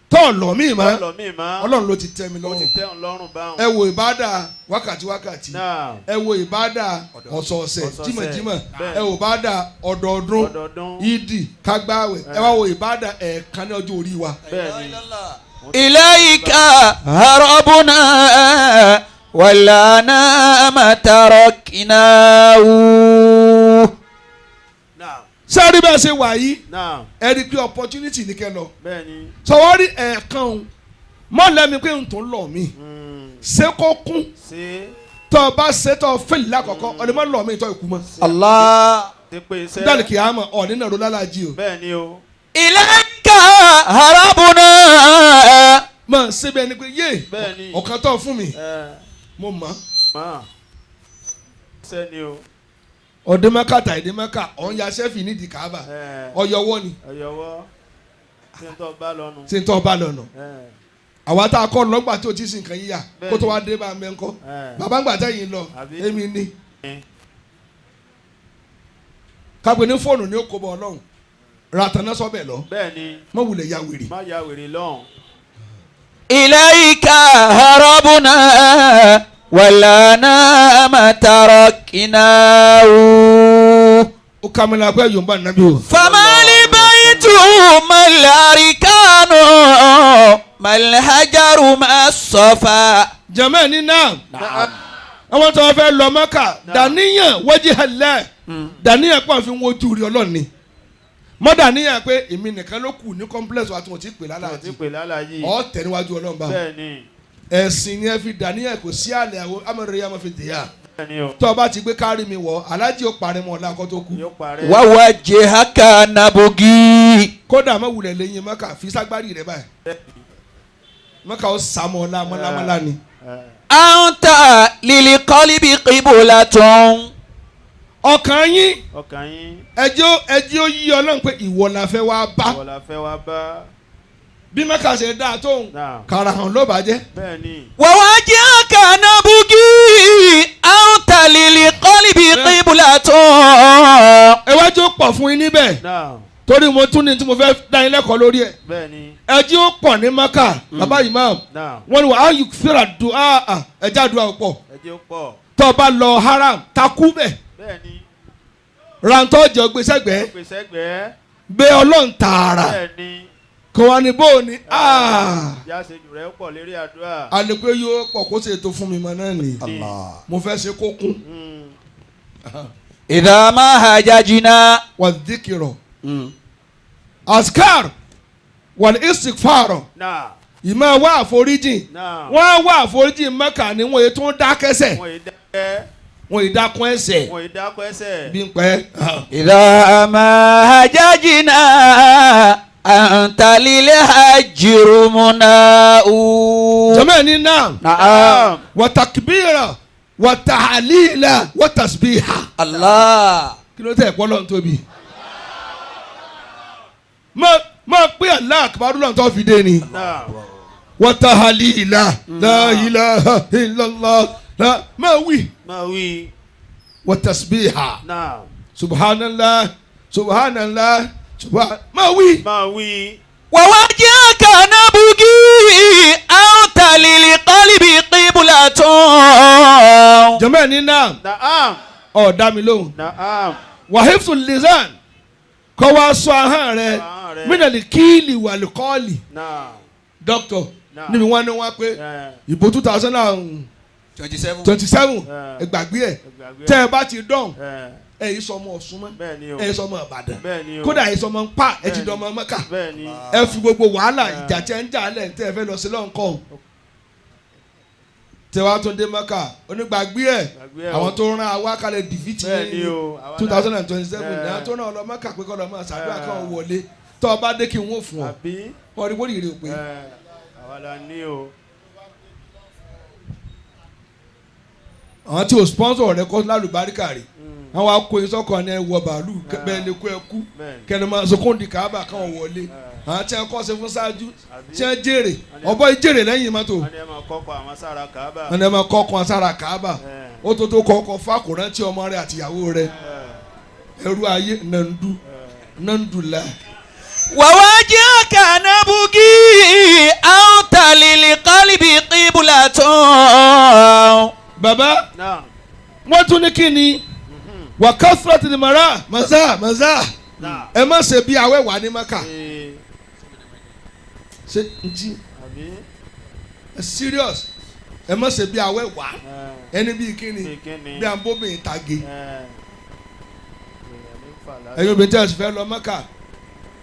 tó ọ̀lọ́ mi mọ́ Ọlọ́ mi mọ́. Ọlọ́run ló ti tẹ́ mi Ó ti lọ́rùn. tẹ́ òun lọ́rùn báwọn. Ẹ wo ìbádà wákàtí wákàtí. Naam. Ẹ wo ìbádà ọ̀sọ̀ọ̀sẹ̀ Ọ̀sọ̀ọ̀sẹ̀. jímọ̀jímọ̀. Bẹ́ẹ̀. Ẹ wo ìbádà ọdọọdún Ọdọọdún. ìdì kágbáwẹ̀. Ẹ wá wo ìbádà ẹ̀ẹ̀kan ní ọjọ́ orí wa. Bẹ́ẹ̀ni. إليك هربنا ولنا ما تركناه Naam. Sẹ́ẹ̀rí bẹ́ẹ̀ ṣe wà yìí Naam. ẹ rí i pé opportunity ní kẹ́ lọ. Bẹ́ẹ̀ni. Sọ̀wọ́rí ẹ̀ẹ̀kan o mọ́ lẹ́mi pé n tó ń lọ mi ṣé kó kún Ṣé tọ́ ọ bá ṣe tọ́ ọ fẹ́lì lákọ̀ọ́kọ́ ọ̀lẹ́ mọ́ lọ mi tọ́ ìkú mọ́. الله ti pé iṣẹ́. Dálì kìí àmọ́ ọ̀ nínú ẹ̀rọ lálàjì o. Bẹ́ẹ̀ni o. إليك هربنا Mọ̀ ṣé bẹ́ẹ̀ ni pé yé Bẹ́ẹ̀ni. ọ̀kan tó fún mi Ẹ mo mọ̀. mọ̀. Sẹ́ni o. Ọdẹ mẹ́ka tà ìdí mẹ́ka ọ̀n ya sẹ́fì nídìí káàbà Ẹ ọ̀yọ̀wọ́ ni ọ̀yọ̀wọ́. Ṣé n tọ́ bá lọ́nu? ṣé n tọ́ bá lọ́nà. Ẹ Àwa tá a kọ́ lọ́gbà tí o ti sin nǹkan yíyà kó tó wá dé bá a mẹ́ńkọ́. ẹ. Bàbá ń gbà tẹ́yìn lọ Àbí? èmi ni. Kápẹ́ ní fóònù ní ó kó bọ̀ Ọlọ́run ràtàná sọ́bẹ̀ lọ Bẹ́ẹ̀ni. mọ̀ wulẹ̀ ya wèrè. Má ya wèrè lọ́hùn. إليك هربنا ولنا ما تركناه Ó kà mí lápẹ́ yorùbá nàbí o. فما لبيت ما الأركان ما الحجر ما الصفا Jàmáà ní náà àwọn tó fẹ́ lọ Mẹ́kà dàníyàn wajhallah dàníyàn pọ̀ fi ń wojú rí Ọlọ́run ni mọ́ dàníyàn pé èmi nìkan ló kù ní complex wa tí wọ́n ti pè Wọ́n ti lálàájì pè lálàyé. ọ̀ tẹ̀ níwájú Ọlọ́run bá Bẹ́ẹ̀ni. ẹ̀sìn ni ẹ fi dàníyàn kò sí àlẹ́ àwọn amọ̀rẹ́ yà máa fi dìyà Bẹ́ẹ̀ni o. tó o bá ti gbé kárí mi wọ̀ aláàjì ó parí mọ́ ọ̀la kó tó kú Yóò parẹ́. ووجهك نبغي kódà má wulẹ̀ lẹ́yìn Mẹ́kà fi ságbárì rẹ báyìí Mẹ́kà ó sàmọ́ ọ̀la mọ́lámọ́lá ni. Ẹ. أنت للقلب قبلة Ọkàn yín Ọkàn yín. ẹjọ́ ẹjọ́ yí Ọlọ́run pé ìwọ la fẹ́ wá bá Ìwọ la fẹ́ wá bá. bí Mẹ́kà ṣe dáa tóun Naam. karahàn ló bàjẹ́. Bẹ́ẹ̀ni. ووجهك نبغي أنت للقلب قبلة Ẹ wá jó pọ̀ fún yín níbẹ̀ Naam. torí mo tún ní tí mo fẹ́ dá yín lẹ́kọ̀ọ́ lórí ẹ̀. Bẹ́ẹ̀ni. Ẹjẹ́ ó pọ̀ ní Mẹ́kà bàbá imam Naam. wọ́n ní wàá yù fẹ́ra dùn áà ẹjẹ́ àdúrà pọ̀ Ẹ jẹ́ ó pọ̀. tó o bá lọ haram takú bẹ̀ Bẹ́ẹ̀ni. rántọ́ jẹ́ gbé sẹ́gbẹ̀ẹ́ Pèsè gbẹ́. gbé Ọlọ́run tààrà Bẹ́ẹ̀ni. kò wá ní bó o ní áà Yá ṣe jù rẹ̀ pọ̀ lérí àdúrà. àlè pé yóò pọ̀ kó ṣe ètò fún mi mọ́ náà nìyí mo fẹ́ ṣe kó kún إذا ما هججنا wà díkìrọ̀ askar wà ní istikfar Náà. ìmọ̀ wá àforíjìn Náà. wọ́n á wá àforíjìn Mẹ́kà ni wọ́n ètò ń dákẹ́sẹ̀ Wọ́n yìí dákẹ́. wọ́n ì dákun ẹsẹ̀ Wọ́n yìí dákọ́ ẹsẹ̀. bí n pẹ́. إذا ما هججنا أنت للهج رمناء Jàmáà ní náà نعم wà takbira wà tahalila wà tasbiha. الله Kí ló tẹ̀ pọ́ lọ́n tóbi. Má pé Allah akbar lọ́n tó fi dé ni. Náà. Wà tahalila la ilaha illallah la má wí Máa wí. wà tasbiha Náà. subhanallah subhanallah subhan má wí. Máa wí. ووجهك نبغي أنت للقلب قبلة Jàmáà ní náà Naam. ọ̀ dá mi lóhùn. Naam. Wàhífù lizan kọ́ wa sọ ahọ́n rẹ Ahọ́n rẹ. mínàlì kíìlì wàlúkọ́ọ̀lì Naam. dókítọ̀ Naam. níbi wọ́n ní wọ́n pé Ẹ. ìbò 2023 27. 27. Eh. Ẹ gbàgbé ẹ. Ẹ gbàgbé. Tẹ́ ẹ bá ti dán, Ẹ. ẹ yìí sọmọ Ọ̀ṣun mọ́, Bẹ́ẹ̀ ni o. ẹ yìí sọmọ Ìbàdàn, Bẹ́ẹ̀ ni o. kódà ẹ sọmọ npa, ẹ ti Bẹ́ẹ̀ ni. dọmọ Mẹ́kà. Bẹ́ẹ̀ ni. Ẹ fi gbogbo wàhálà Eh. ìjà tí ẹ ń jà lẹ̀ tẹ́ ẹ fẹ́ lọ sí lọ́nkọ́ tẹ wàá tún dé Mẹ́kà, onígbàgbé ẹ. Gbàgbé ẹ o. Àwọn tó rán àwa kalẹ̀ dìfìtì Bẹ́ẹ̀ ni o. Àwa 2027 Eh. ní àwọn tó rán ọ lọ Mẹ́kà pé kọ́ lọ́ máa ṣàdúrà Eh. káwọn wọlé. Tọ́ ọ bá dé kí n wò fún ọ, Àbí. wọ́n rí wọ́n rí rè pé Ẹ. Àwa la ní o. Àwọn tí o sponsor rẹ kọ́ lálùbáríkà rè, àwọn akó isọ́kàn ní ẹ wọ bàálù bẹ́ẹ̀ lè kó ẹ kú. Bẹ́ẹ̀ ni. Kẹlẹ́ máa sọkún di Káàbà káwọn wọlé. Àwọn tí wọn kọ́ ṣe fún ṣáájú Àbí? tí wọn jèrè ọbọ̀ yìí jèrè lẹ́yìn mọ́tò. Wọ́n ní ẹ máa kọ́kọ́ àwọn sára Káàbà. Wọn ní ẹ máa kọ́kọ́ sára Káàbà. Eh. Ó tó tó kọ́kọ́ fákòrántí ọmọ rẹ àtìyàwó rẹ. Ẹ. Ẹrú ayé nàndú nàndúlá. ووجهك نبغي أنت للقلب قبلة. Bàbá, Náà. wọ́n tún ní kí ni wàkàfúrà tìlì mara maza maza. Náà. Ẹ má ṣe bí awẹ́wà ní Maka. Ee. Ṣe ntí Àbí. ẹ serious? Ẹ má ṣe bí awẹ́wà. Ẹ. Ẹni bíi kíni? Bíi kíni? Bí à ń bóbìnrin tage. Ẹ. Èèyàn ní fà lásán. Ẹ̀yin obìnrin tí a sì fẹ́ lọ Mẹ́kà,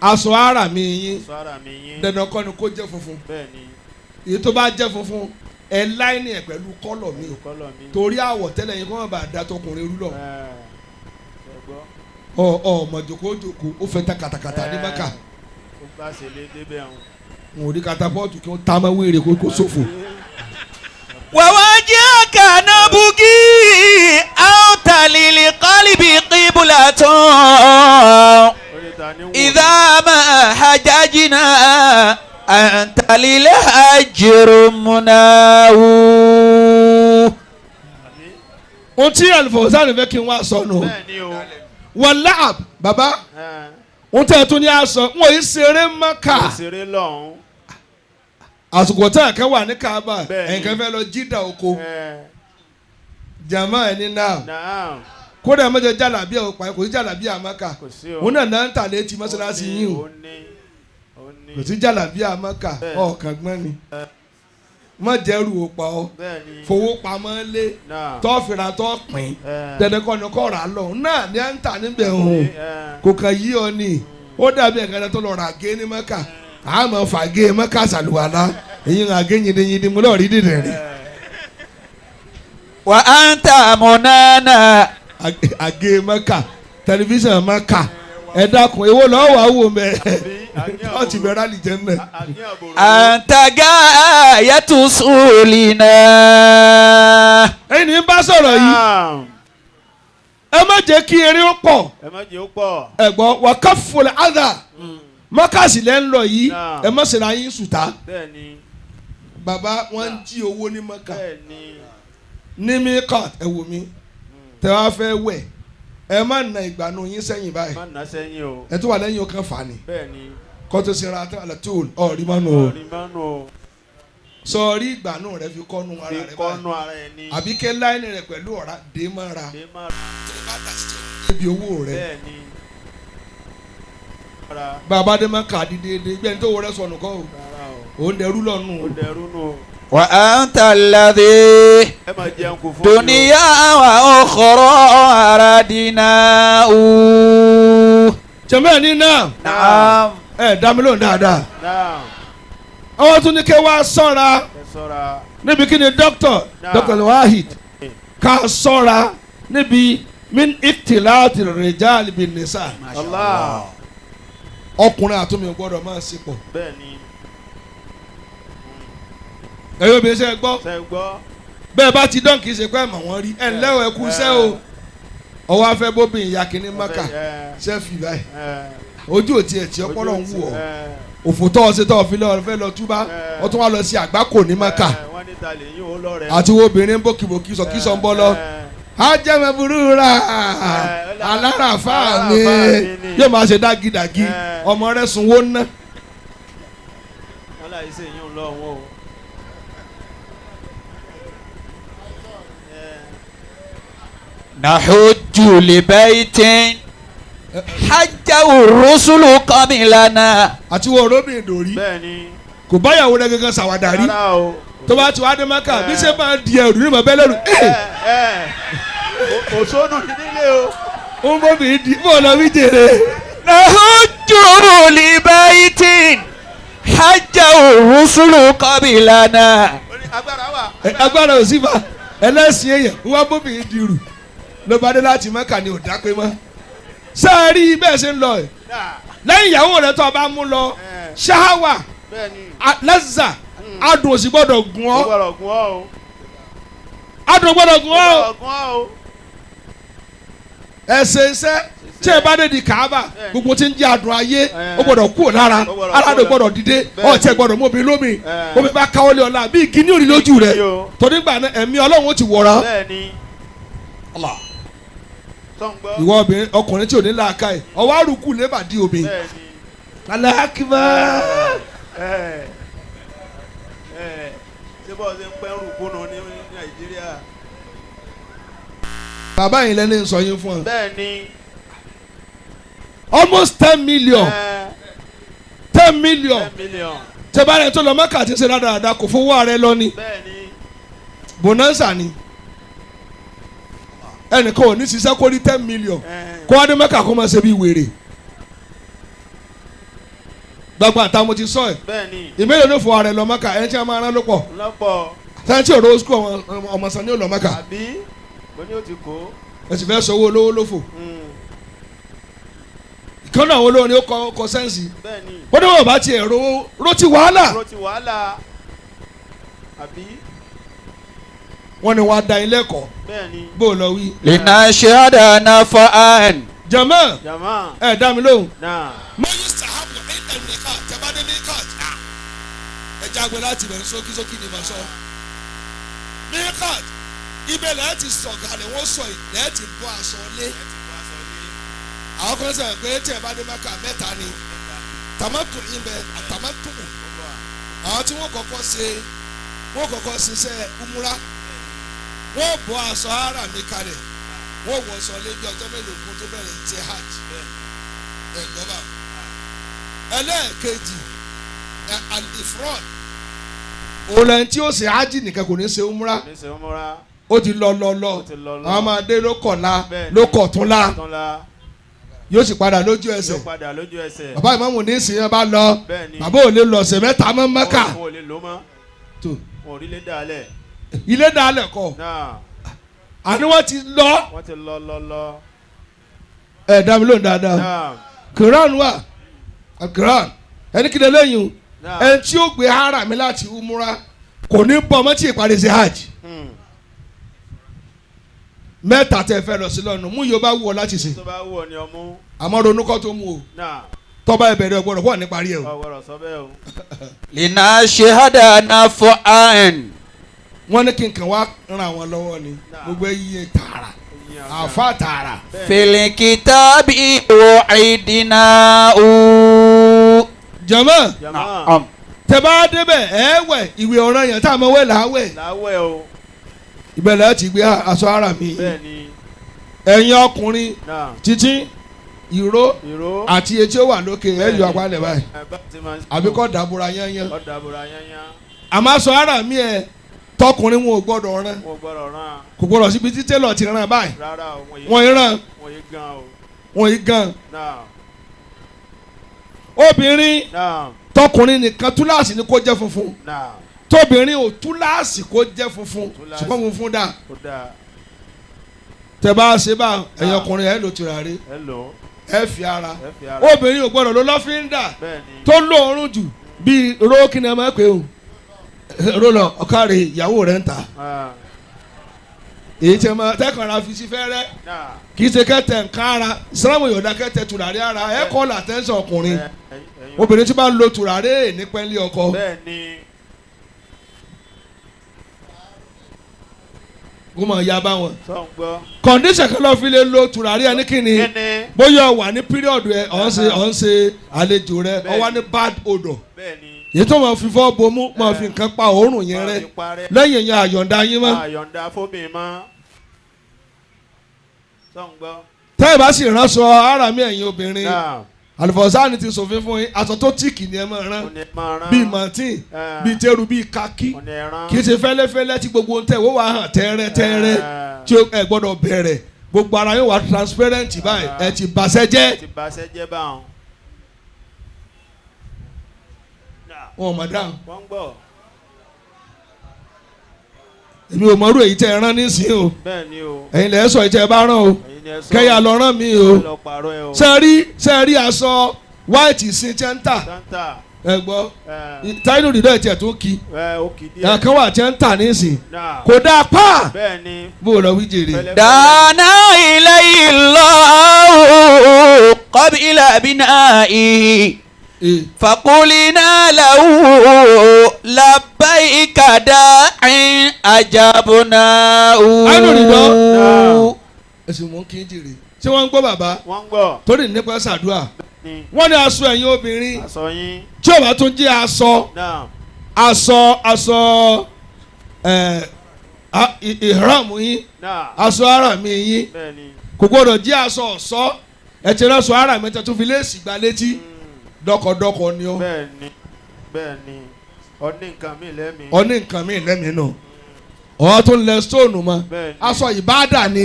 aṣọ ara mi yín, Sọ ara mi yín. dandan kọ́ ni kó jẹ́ funfun. Bẹ́ẹ̀ ni. Èyí tó bá jẹ́ funfun, ẹ láìní ẹ̀ pẹ̀lú colour mi, Colour mi. torí àwọ̀ tẹ́lẹ̀ yín kó má bàa da tọkùnrin rú lọ. Ẹ. Ẹ gbọ́. Ọ ọ mọ̀ jòkó jòkó ó fẹ́ ta kàtàkàtà ní Ẹ. Mẹ́kà. Ó bá ṣe lé débẹ̀ ọ̀hún. Wọn ò rí katapọ́ọ̀tù kí wọ́n tá máa wéèrè kó ṣòfò. ووجهك نبغي أنت للقلب قبلة. Ó ní ta ní wò. إذا ما حججنا أنت للحج رمناه. Àbí? Ohun tí Alifọ̀sán fẹ́ kí n wá sọ nù. Bẹ́ẹ̀ ni o. Wọ́n láàb bàbá, Ẹ. ohun tí a tún ní a sọ, wọn yìí ṣeré Mẹ́kà. Òṣèré lọ́hún. Àsìkò tí àkẹ́ wà ní Kaaba, Bẹ́ẹ̀ ni. ẹ̀ǹkan fẹ́ lọ jídà oko. Ẹ. Jama ẹni náà, Náà. kódà mẹ́jọ jàlábíà ò pa, kò sí jàlábíà Mẹ́kà. Kò sí o. Òun náà náà ń tà létí mọ́sálásí yín o. Ó ní. Ó ní. Kò sí jàlábíà Mẹ́kà. Bẹ́ẹ̀. Ọ̀kan gbọ́n ni má jẹ́rù ò pa ọ́. Bẹ́ẹ̀ ni. Fowó pamọ́ lé Náà. tọ́ fìrà tọ́ pín. Ẹ. Dandan kọ́ ni kọ́ rà á lọ náà ní à ń tà níbẹ̀ hùn. Ẹ. Kò kàn yí ọ ni, ó dàbí ẹ̀ka tó lọ rà gé ní Mẹ́kà, àmọ́ fàgé Mẹ́kà sàlùwàlá èyí ń àgé yìndínyìndín mo lọ́ọ̀ rí dìde rìn. وأنت منانا. Àgé Mẹ́kà, tẹlifíṣàn Mẹ́kà, ẹ dákun, èwo lọ́wọ́ wàá wò mẹ́ tọ́ọ̀tì bẹ̀rẹ̀ àlìjẹ́ náà. Àní àbòrò. أنت غاية سؤلنا. Ẹ̀yin ní bá sọ̀rọ̀ yìí, Náà. ẹ má jẹ́ kí eré ó pọ̀. Ẹ má jẹ́ ó pọ̀. Ẹ̀gbọ́n wà ká fòlẹ̀ ádà mọ́kàsí lẹ́ ń lọ yìí. Náà. Ẹ má ṣe ra yín sùtá. Bẹ́ẹ̀ ni. Bàbá, wọ́n ń jí owó ní Mọ́kà. Bẹ́ẹ̀ ni. Ní mikot, ẹ wò mí, tẹ wá fẹ́ wẹ̀, ẹ má na ìgbànú yín sẹ́yìn báyìí. Má nà sẹ́yìn o. Ẹ tó wà lẹ́yìn ọkàn fà ní Bẹ́ẹ̀ ni. kọ́tò sinra tó àlẹ́ tó ọ̀rí mánu o. Ọ̀rí mánu o. Sọ̀rí ìgbànú rẹ fi kọ́nu ara Fi rẹ báyìí kọ́nu ara ẹ ní. àbí kẹ́ láìní rẹ pẹ̀lú ọ̀rá dé mọ́ra Dé má. níbi owó rẹ. Bẹ́ẹ̀ ni. Rárá. Bàbá dé má kà á di déédéé gbẹ́ni tó wọ rẹ sọnù kọ́ o. Rárá o. Ò ń dẹrú lọ́nu Ó o. dẹrú nù o. وأنت الذي Ẹ máa jẹun kò fún mi o. دنيا وأخرى أردناه. Jẹ̀mẹ́ ní náà. نعم. Ẹ dá mi lóhùn dáadáa. Náà. Àwọn tún ní kẹ́ wá sọ́ra Ẹ ṣọ́ra. níbi kí ni dókítà? Náà. Dókítà Wahid, ká sọ́ra níbi min ikhtilati rijal bin nisa. Allah. Ọkùnrin àtúnmí gbọ́dọ̀ máa ṣe pọ̀. Bẹ́ẹ̀ ni. Ẹ̀yin obìnrin, ṣe é gbọ́? Ṣé gbọ́? Bẹ́ẹ̀ bá ti dán, kì í ṣe pé ẹ̀mọ̀ wọn rí ẹ̀ ńlẹ́ o, ẹ kú iṣẹ́ o, ọwọ́ afẹ́ bóbin ìyá kìíní Maka Ẹ. ṣẹ́fì báyìí. Ẹ. Ojú òtí ẹ̀ tí ọpọlọ ń wù ọ́. Ẹ. Òfò tọ́ ọ ṣe tọ́ ọ fi lọ́ọ́ fẹ́ lọ túbá, ọ tún wá lọ sí àgbákò ní Maka. Ẹ, wọ́n ní ta lè yín o lọ́rẹ̀. Àti wo obìnrin bókìbókì sọ̀kísọ̀ ń bọ́ lọ ajẹ́mẹ̀búrúra aláràfáà mi yóò máa ṣe dágídágí, ọmọ rẹ̀ sunwó ná. Wọ́n láì ṣe yín lọ́wọ́ o. Ẹ. نحج لبيت حجه الرسل قبلنا. Àti wo róbìn dòrí Bẹ́ẹ̀ ni. kò báyàwó rẹ̀ gangan ṣàwàdà rí. Rárá o. Tó bá ti wá dé Mẹ́kà bí ṣe máa di ẹrù ní mọ̀ bẹ́ẹ̀ lẹ́rù ẹ̀ Òṣónú nílé o. ó ń bọ́ mi di bó lọ wí jèrè. نهج لبيت حج الرسل قبلنا Ó ní agbára wà. Ẹ, agbára ò sí fa ẹlẹ́sìn èèyàn wọ́n bó mi di rù ló bá dé láti Mẹ́kà ni ò dápé mọ́. Sáà rí bẹ́ẹ̀ ṣe ń lọ ẹ̀ Náà, lẹ́yìn ìyàwó rẹ̀ tó o bá mú lọ ṣáwà bẹ́ẹ̀ ni. lẹ́zà adùn òsì gbọ́dọ̀ gùn Ó ọ́ gbọ́dọ̀ gún ọ́ o. adùn gbọ́dọ̀ gùn Ó ọ́ gbọ́dọ̀ gún ọ́ o. ẹsẹ̀ iṣẹ́ tí ẹ bá dé di Kaaba gbogbo tí ń jẹ́ adùn ayé ó gbọ́dọ̀ kúrò lára Ó gbọ́dọ̀ ara kúrò rẹ̀ gbọ́dọ̀ dìde Bẹ́ẹ̀ ọ̀tí ẹ̀ gbọ́dọ̀ mọ́bi lómi Ẹ̀. omi bá káwọ́lé ọ̀la bí igi ní òrì lójú rẹ̀ Igi o. torí gbà náà ẹ̀mí Ọlọ́run ó ti wọ̀ra Bẹ́ẹ̀ ni. Sọ ń gbọ́. ìwọ obìnrin ọkùnrin tí ò ní làákà ẹ̀ ọwọ́ àrùkù lébà dí obìnrin Bẹ́ẹ̀ ni. aláàkíbá Ẹ ẹ ṣé bọ́ọ̀ ṣe ń pẹ́ rúkúnù ní Nàìjíríà. Bàbá yìí lẹ́ni ń sọ yín fún ọ Bẹ́ẹ̀ ni. Almost 10 million, 10 million. 10 million. Tẹ́bárẹ̀ tó lọ Mẹ́kà tí ń ṣe dáadáa kò fowó ààrẹ lọ ni. Bẹ́ẹ̀ ni. Bonanza ni ẹnìkan ò ní ṣiṣẹ́ kó rí 10 million Ẹ kó wá dé Mẹ́kà kó máa ṣe bí wèrè gbàgbà àtàwọn mo ti sọ ẹ. Bẹ́ẹ̀ ni. Ìmẹ́lẹ̀ ló fọ ààrẹ lọ Mẹ́kà ẹni tí a máa rán ló pọ̀ Lọ́pọ̀. sẹ́ni tí òró sukú ọmọ sàn ní ò lọ Mẹ́kà. Àbí mo ní o ti kó. Ẹ sì fẹ́ sọ owó olówó lófò. Ìkan náà àwọn olówó ni ó kọ sẹ́ǹsì. Bẹ́ẹ̀ ni. Ó ní wọn bá tiẹ̀ rówó ró ti wàhálà. Ro ti wàhálà. Àbí Wọn ni wọn á da ilé ẹ̀kọ́ bẹ́ẹ̀ ni. bó o lọ wí. لنشهد نفعا Jàmá Jàmá. ẹ dá mi lóhùn. Náà. Mọ́yì sàhábù ẹ̀ńdà nìkan tẹ̀bádé nìkan ẹ jágbe láti bẹ̀rẹ̀ sókísókí ni màá sọ. Nìkan ibẹ̀ lẹ́yìn ti sọ̀kalẹ̀ wọ́n sọ yìí lẹ́yìn ti bọ́ aṣọ lé. Àwọn kan sọ̀rọ̀ pé tẹ̀bádé Mákà mẹ́ta ni tàmátù ibẹ̀ àtàmátù àwọn tí wọ́n kọ́kọ́ ṣe wọ́n kọ́kọ́ ṣiṣẹ́ umura wọ́n bọ́ aṣọ ara mi kalẹ̀ wọ́n wọ̀ sọ lé bí ọjọ́ mélòó kún tó bẹ̀rẹ̀ ti hajj ẹ̀gbọ́n bá ẹlẹ́ẹ̀kejì ẹ̀ alifrod òun lẹ́yìn tí ó ṣe hajj nìkan kò ní ṣe umra Ní ṣe múra. ó ti lọ lọ lọ Ó ti lọ lọ. àwọn máa dé ló kọ̀la Bẹ́ẹ̀ ni. ló kọ̀túnla Tán la. yóò sì padà lójú ẹsẹ̀. Yóò padà lójú ẹsẹ̀. Bàbá ìmáàmù ní ìsìn yẹn bá lọ Bẹ́ẹ̀ ni. bàbá ò lè lọ ọ̀sẹ̀ mẹ́ta mọ́ Mẹ́kà. Wọn ò lè lò mọ́. Tó Wọn ò rí lé dàálẹ̀. ilé dàálẹ̀ kọ Náà. àní wọ́n ti lọ. Wọ́n ti lọ lọ lọ. Ẹ̀ dá mi lóhùn dáadáa. Náà. Quran wà, Quran ẹni kí lè lẹ́yìn o Náà. ẹni tí ó gbé ara mi láti umura kò ní bọ́ ọmọ tí ìparí ṣe hajj mẹ́ta tẹ́ fẹ́ lọ sí lọ́nu mú yóò bá wù ọ láti ṣe. Tó bá wù ọ ni ọmú. Àmọ́ ronú kọ́ tó mú o Náà. tọ́ba ìbẹ̀rẹ̀ ọgbọ́dọ̀ wà ní parí ẹ̀ o. Ọ̀gbọ́dọ̀ sọ bẹ́ẹ̀ o. لنشهد نفعا Wọ́n ní kí n kàn wá ran àwọn lọ́wọ́ ni Náà. gbogbo iye tààrà Ìyẹn àgbà. àfa tààrà. Bẹ́ẹ̀ في الكتاب وعدناه Jàmá Jàmá. نعم tẹ́ bá débẹ̀ ẹ wẹ̀ ìwé ọ̀ràn yẹn tá a mọ̀ wẹ̀ là á wẹ̀ Láwẹ̀ o. ìbẹ̀lẹ̀ ti gbé aṣọ ara mi. Bẹ́ẹ̀ ni. Ẹ̀yin ọkùnrin Náà. títí ìró Ìró. àti etí ó wà lókè ẹ yọ apá lẹ̀ báyìí Ẹ bá ti máa ń sọ. àbí kọ́ dàbúra yányán. Kọ́ dàbúrà yányán. Àmọ́ aṣọ ara mi ẹ tọkùnrin wọn ò gbọ́dọ̀ rán. Wọn ò gbọ́dọ̀ rán. Kò gbọ́dọ̀ síbi tí télọ̀ ti rán báyìí. Rárá o. Wọ́n Wọ́n yìí rán. Wọ́n yé gan o. Wọ́n yìí gan. Náà. Obìnrin Náà. tọkùnrin nìkan túláàsì ni kó jẹ́ funfun. Náà. Tóbìnrin ò túláàsì kó jẹ́ funfun. Túláàsì. Ṣùgbọ́n funfun dáa. Kó dáa. Tẹ bá ṣe bá ẹ̀yin ọkùnrin ẹ lò tùràrí. Ẹ lò ó. Ẹ fi ara. Ẹ fi ara. Obìnrin ò gbọ́dọ̀ ló lọ́fíńdà Bẹ́ẹ̀ ni. tó lóorùn jù bíi rókì ni ẹ máa pè ó rólọ ọ̀kárẹ̀ ìyàwó rẹ̀ ń ta Ah. èyí tí ẹ máa tẹ́kànra fi sí fẹ́rẹ́. Náà. Kì í ṣe kẹ́tẹ̀ nǹkan ara ìsìlámù yọ̀ọ̀dà kẹ́tẹ̀ tùràrí ara ẹ kọ́ làtẹ́sán ọkùnrin. Ẹ- ẹ̀yin- Obìnrin tí bá ń lo tùràrí ní pẹ́ńlí ọkọ. Bẹ́ẹ̀ ni. Kó mọ̀ ya bá wọn. Sọ ń gbọ́. Condition kan lọ́ọ́ fi lè lo tùràrí ẹni kí ni? Kíni. Bóyá o wà ní píríọ̀dù ẹ ọ̀ ń ṣe ọ̀ ń ṣe àlejò rẹ ọ wá ní bad odor Bẹ́ẹ̀ ni. èyí tó máa fi fọ́ bomú máa fi nǹkan pa òórùn yẹn Máa rẹ fi parẹ́. lẹ́yìn yẹn àyọ̀ǹda yín mọ́. Àyọ̀ǹda fóbìn mọ́. Sọ ń gbọ́. Tẹ́ ẹ bá sì ránṣọ ara mi ẹ̀yin obìnrin Náà. Àlùfọ̀sáàni ti sòfin fún yín, aṣọ tó tíìkì ni ẹ máa rán, Ó ní ẹ máa rán. bíi mọ̀tín, bíi tẹ́rù, bíi kakí. Ó ní ẹ rán. Kì í ṣe fẹ́lẹ́fẹ́lẹ́ tí gbogbo ń tẹ̀ wọ́n wá hàn tẹ́rẹ́tẹ́rẹ́ tí ẹ gbọ́dọ̀ bẹ̀rẹ̀, gbogbo ara yóò wá transparent báyìí, ẹ ti bàṣẹ jẹ́. Ti bàṣẹ jẹ́ báwọn. Wọn ò mọ̀ dáhùn. Wọ́n ń gbọ́. Èmi ò mọ̀rú èyí tẹ́ ẹ rán nísìnyí o. Bẹ́ẹ̀ ni o. Ẹ̀yin lẹ́ sọ èyí tẹ́ ẹ bá rán o. Ẹ̀yin ni ẹ sọ. Kẹ́yà lọ rán mi o. Ẹ lọ pààrọ̀ ẹ o. Ṣé rí aṣọ white sin tí ń tà? Santa. Ẹ gbọ́, táyínú rìndọ̀ ẹ̀ tiẹ̀ tó kí. Ẹ ó kì í díẹ̀. Ẹ̀kan wà tí ń tà nísìn. Náà. Kò dáa pa. Bẹ́ẹ̀ ni. Bó o lọ wí jèrè. Fẹ́lẹ́fẹ́lẹ́. دعانا إليه الله قبل بنائه Ee. فقلنا له لبيك داع أجبناه. Àánú rìndọ̀. Ẹ̀sìn mò ń kí n jèrè. Ṣé wọ́n ń gbọ́ bàbá? Wọ́n ń gbọ́. Torí nípa ṣàdúrà. Ni Wọ́n ní aṣọ ẹ̀yin obìnrin aṣọ yín. tí ò bá tún jẹ́ aṣọ Náà. aṣọ ẹ̀ ìhram yín, Náà. aṣọ ara mi yín Bẹ́ẹ̀ ni. kò gbọ́dọ̀ jẹ́ aṣọ ọ̀ṣọ́. Ẹ ti rán aṣọ ara mi tẹ́ tún fi léèsì gba létí, dọ́kọ̀dọ́kọ̀ ni ó. Bẹ́ẹ̀ ni. Bẹ́ẹ̀ ni. Ọní nǹkan mi lẹ́mìí. Ọ ní nǹkan mi lẹ́mìí nù, ọ̀ tún lẹ stóònù mọ́. Bẹ́ẹ̀ ni. Aṣọ ìbáàdà ni,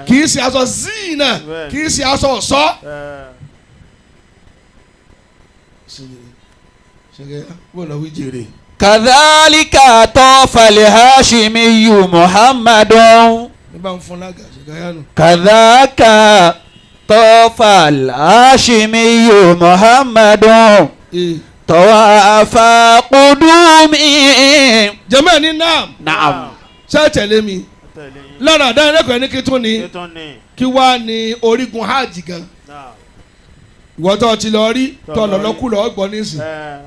kì í ṣe aṣọ zina, Bẹ́ẹ̀ ni. kì í ṣe aṣọ ọ̀ṣọ́. Bó lọ wí jèrè. كذلك طاف الهاشمي محمد. Ní bá ń fún lága ṣègáyà nù. كذاك طاف الهاشمي محمد Ee. طواف قدومي. Jẹ́mọ̀ ní nam. نعم. Ṣé ẹ tẹ̀lé mi? Tẹ̀lé yín. Lára àdánilẹ́kọ̀ọ́ ẹni kí tún ni Kí tún ni. kí wá ní orígun hajj gan. Náà. Ìwọ tó ti lọ rí tó lọ lọ rí. lọ́kù lọ́ọ́ gbọ́ nísìn. Ẹ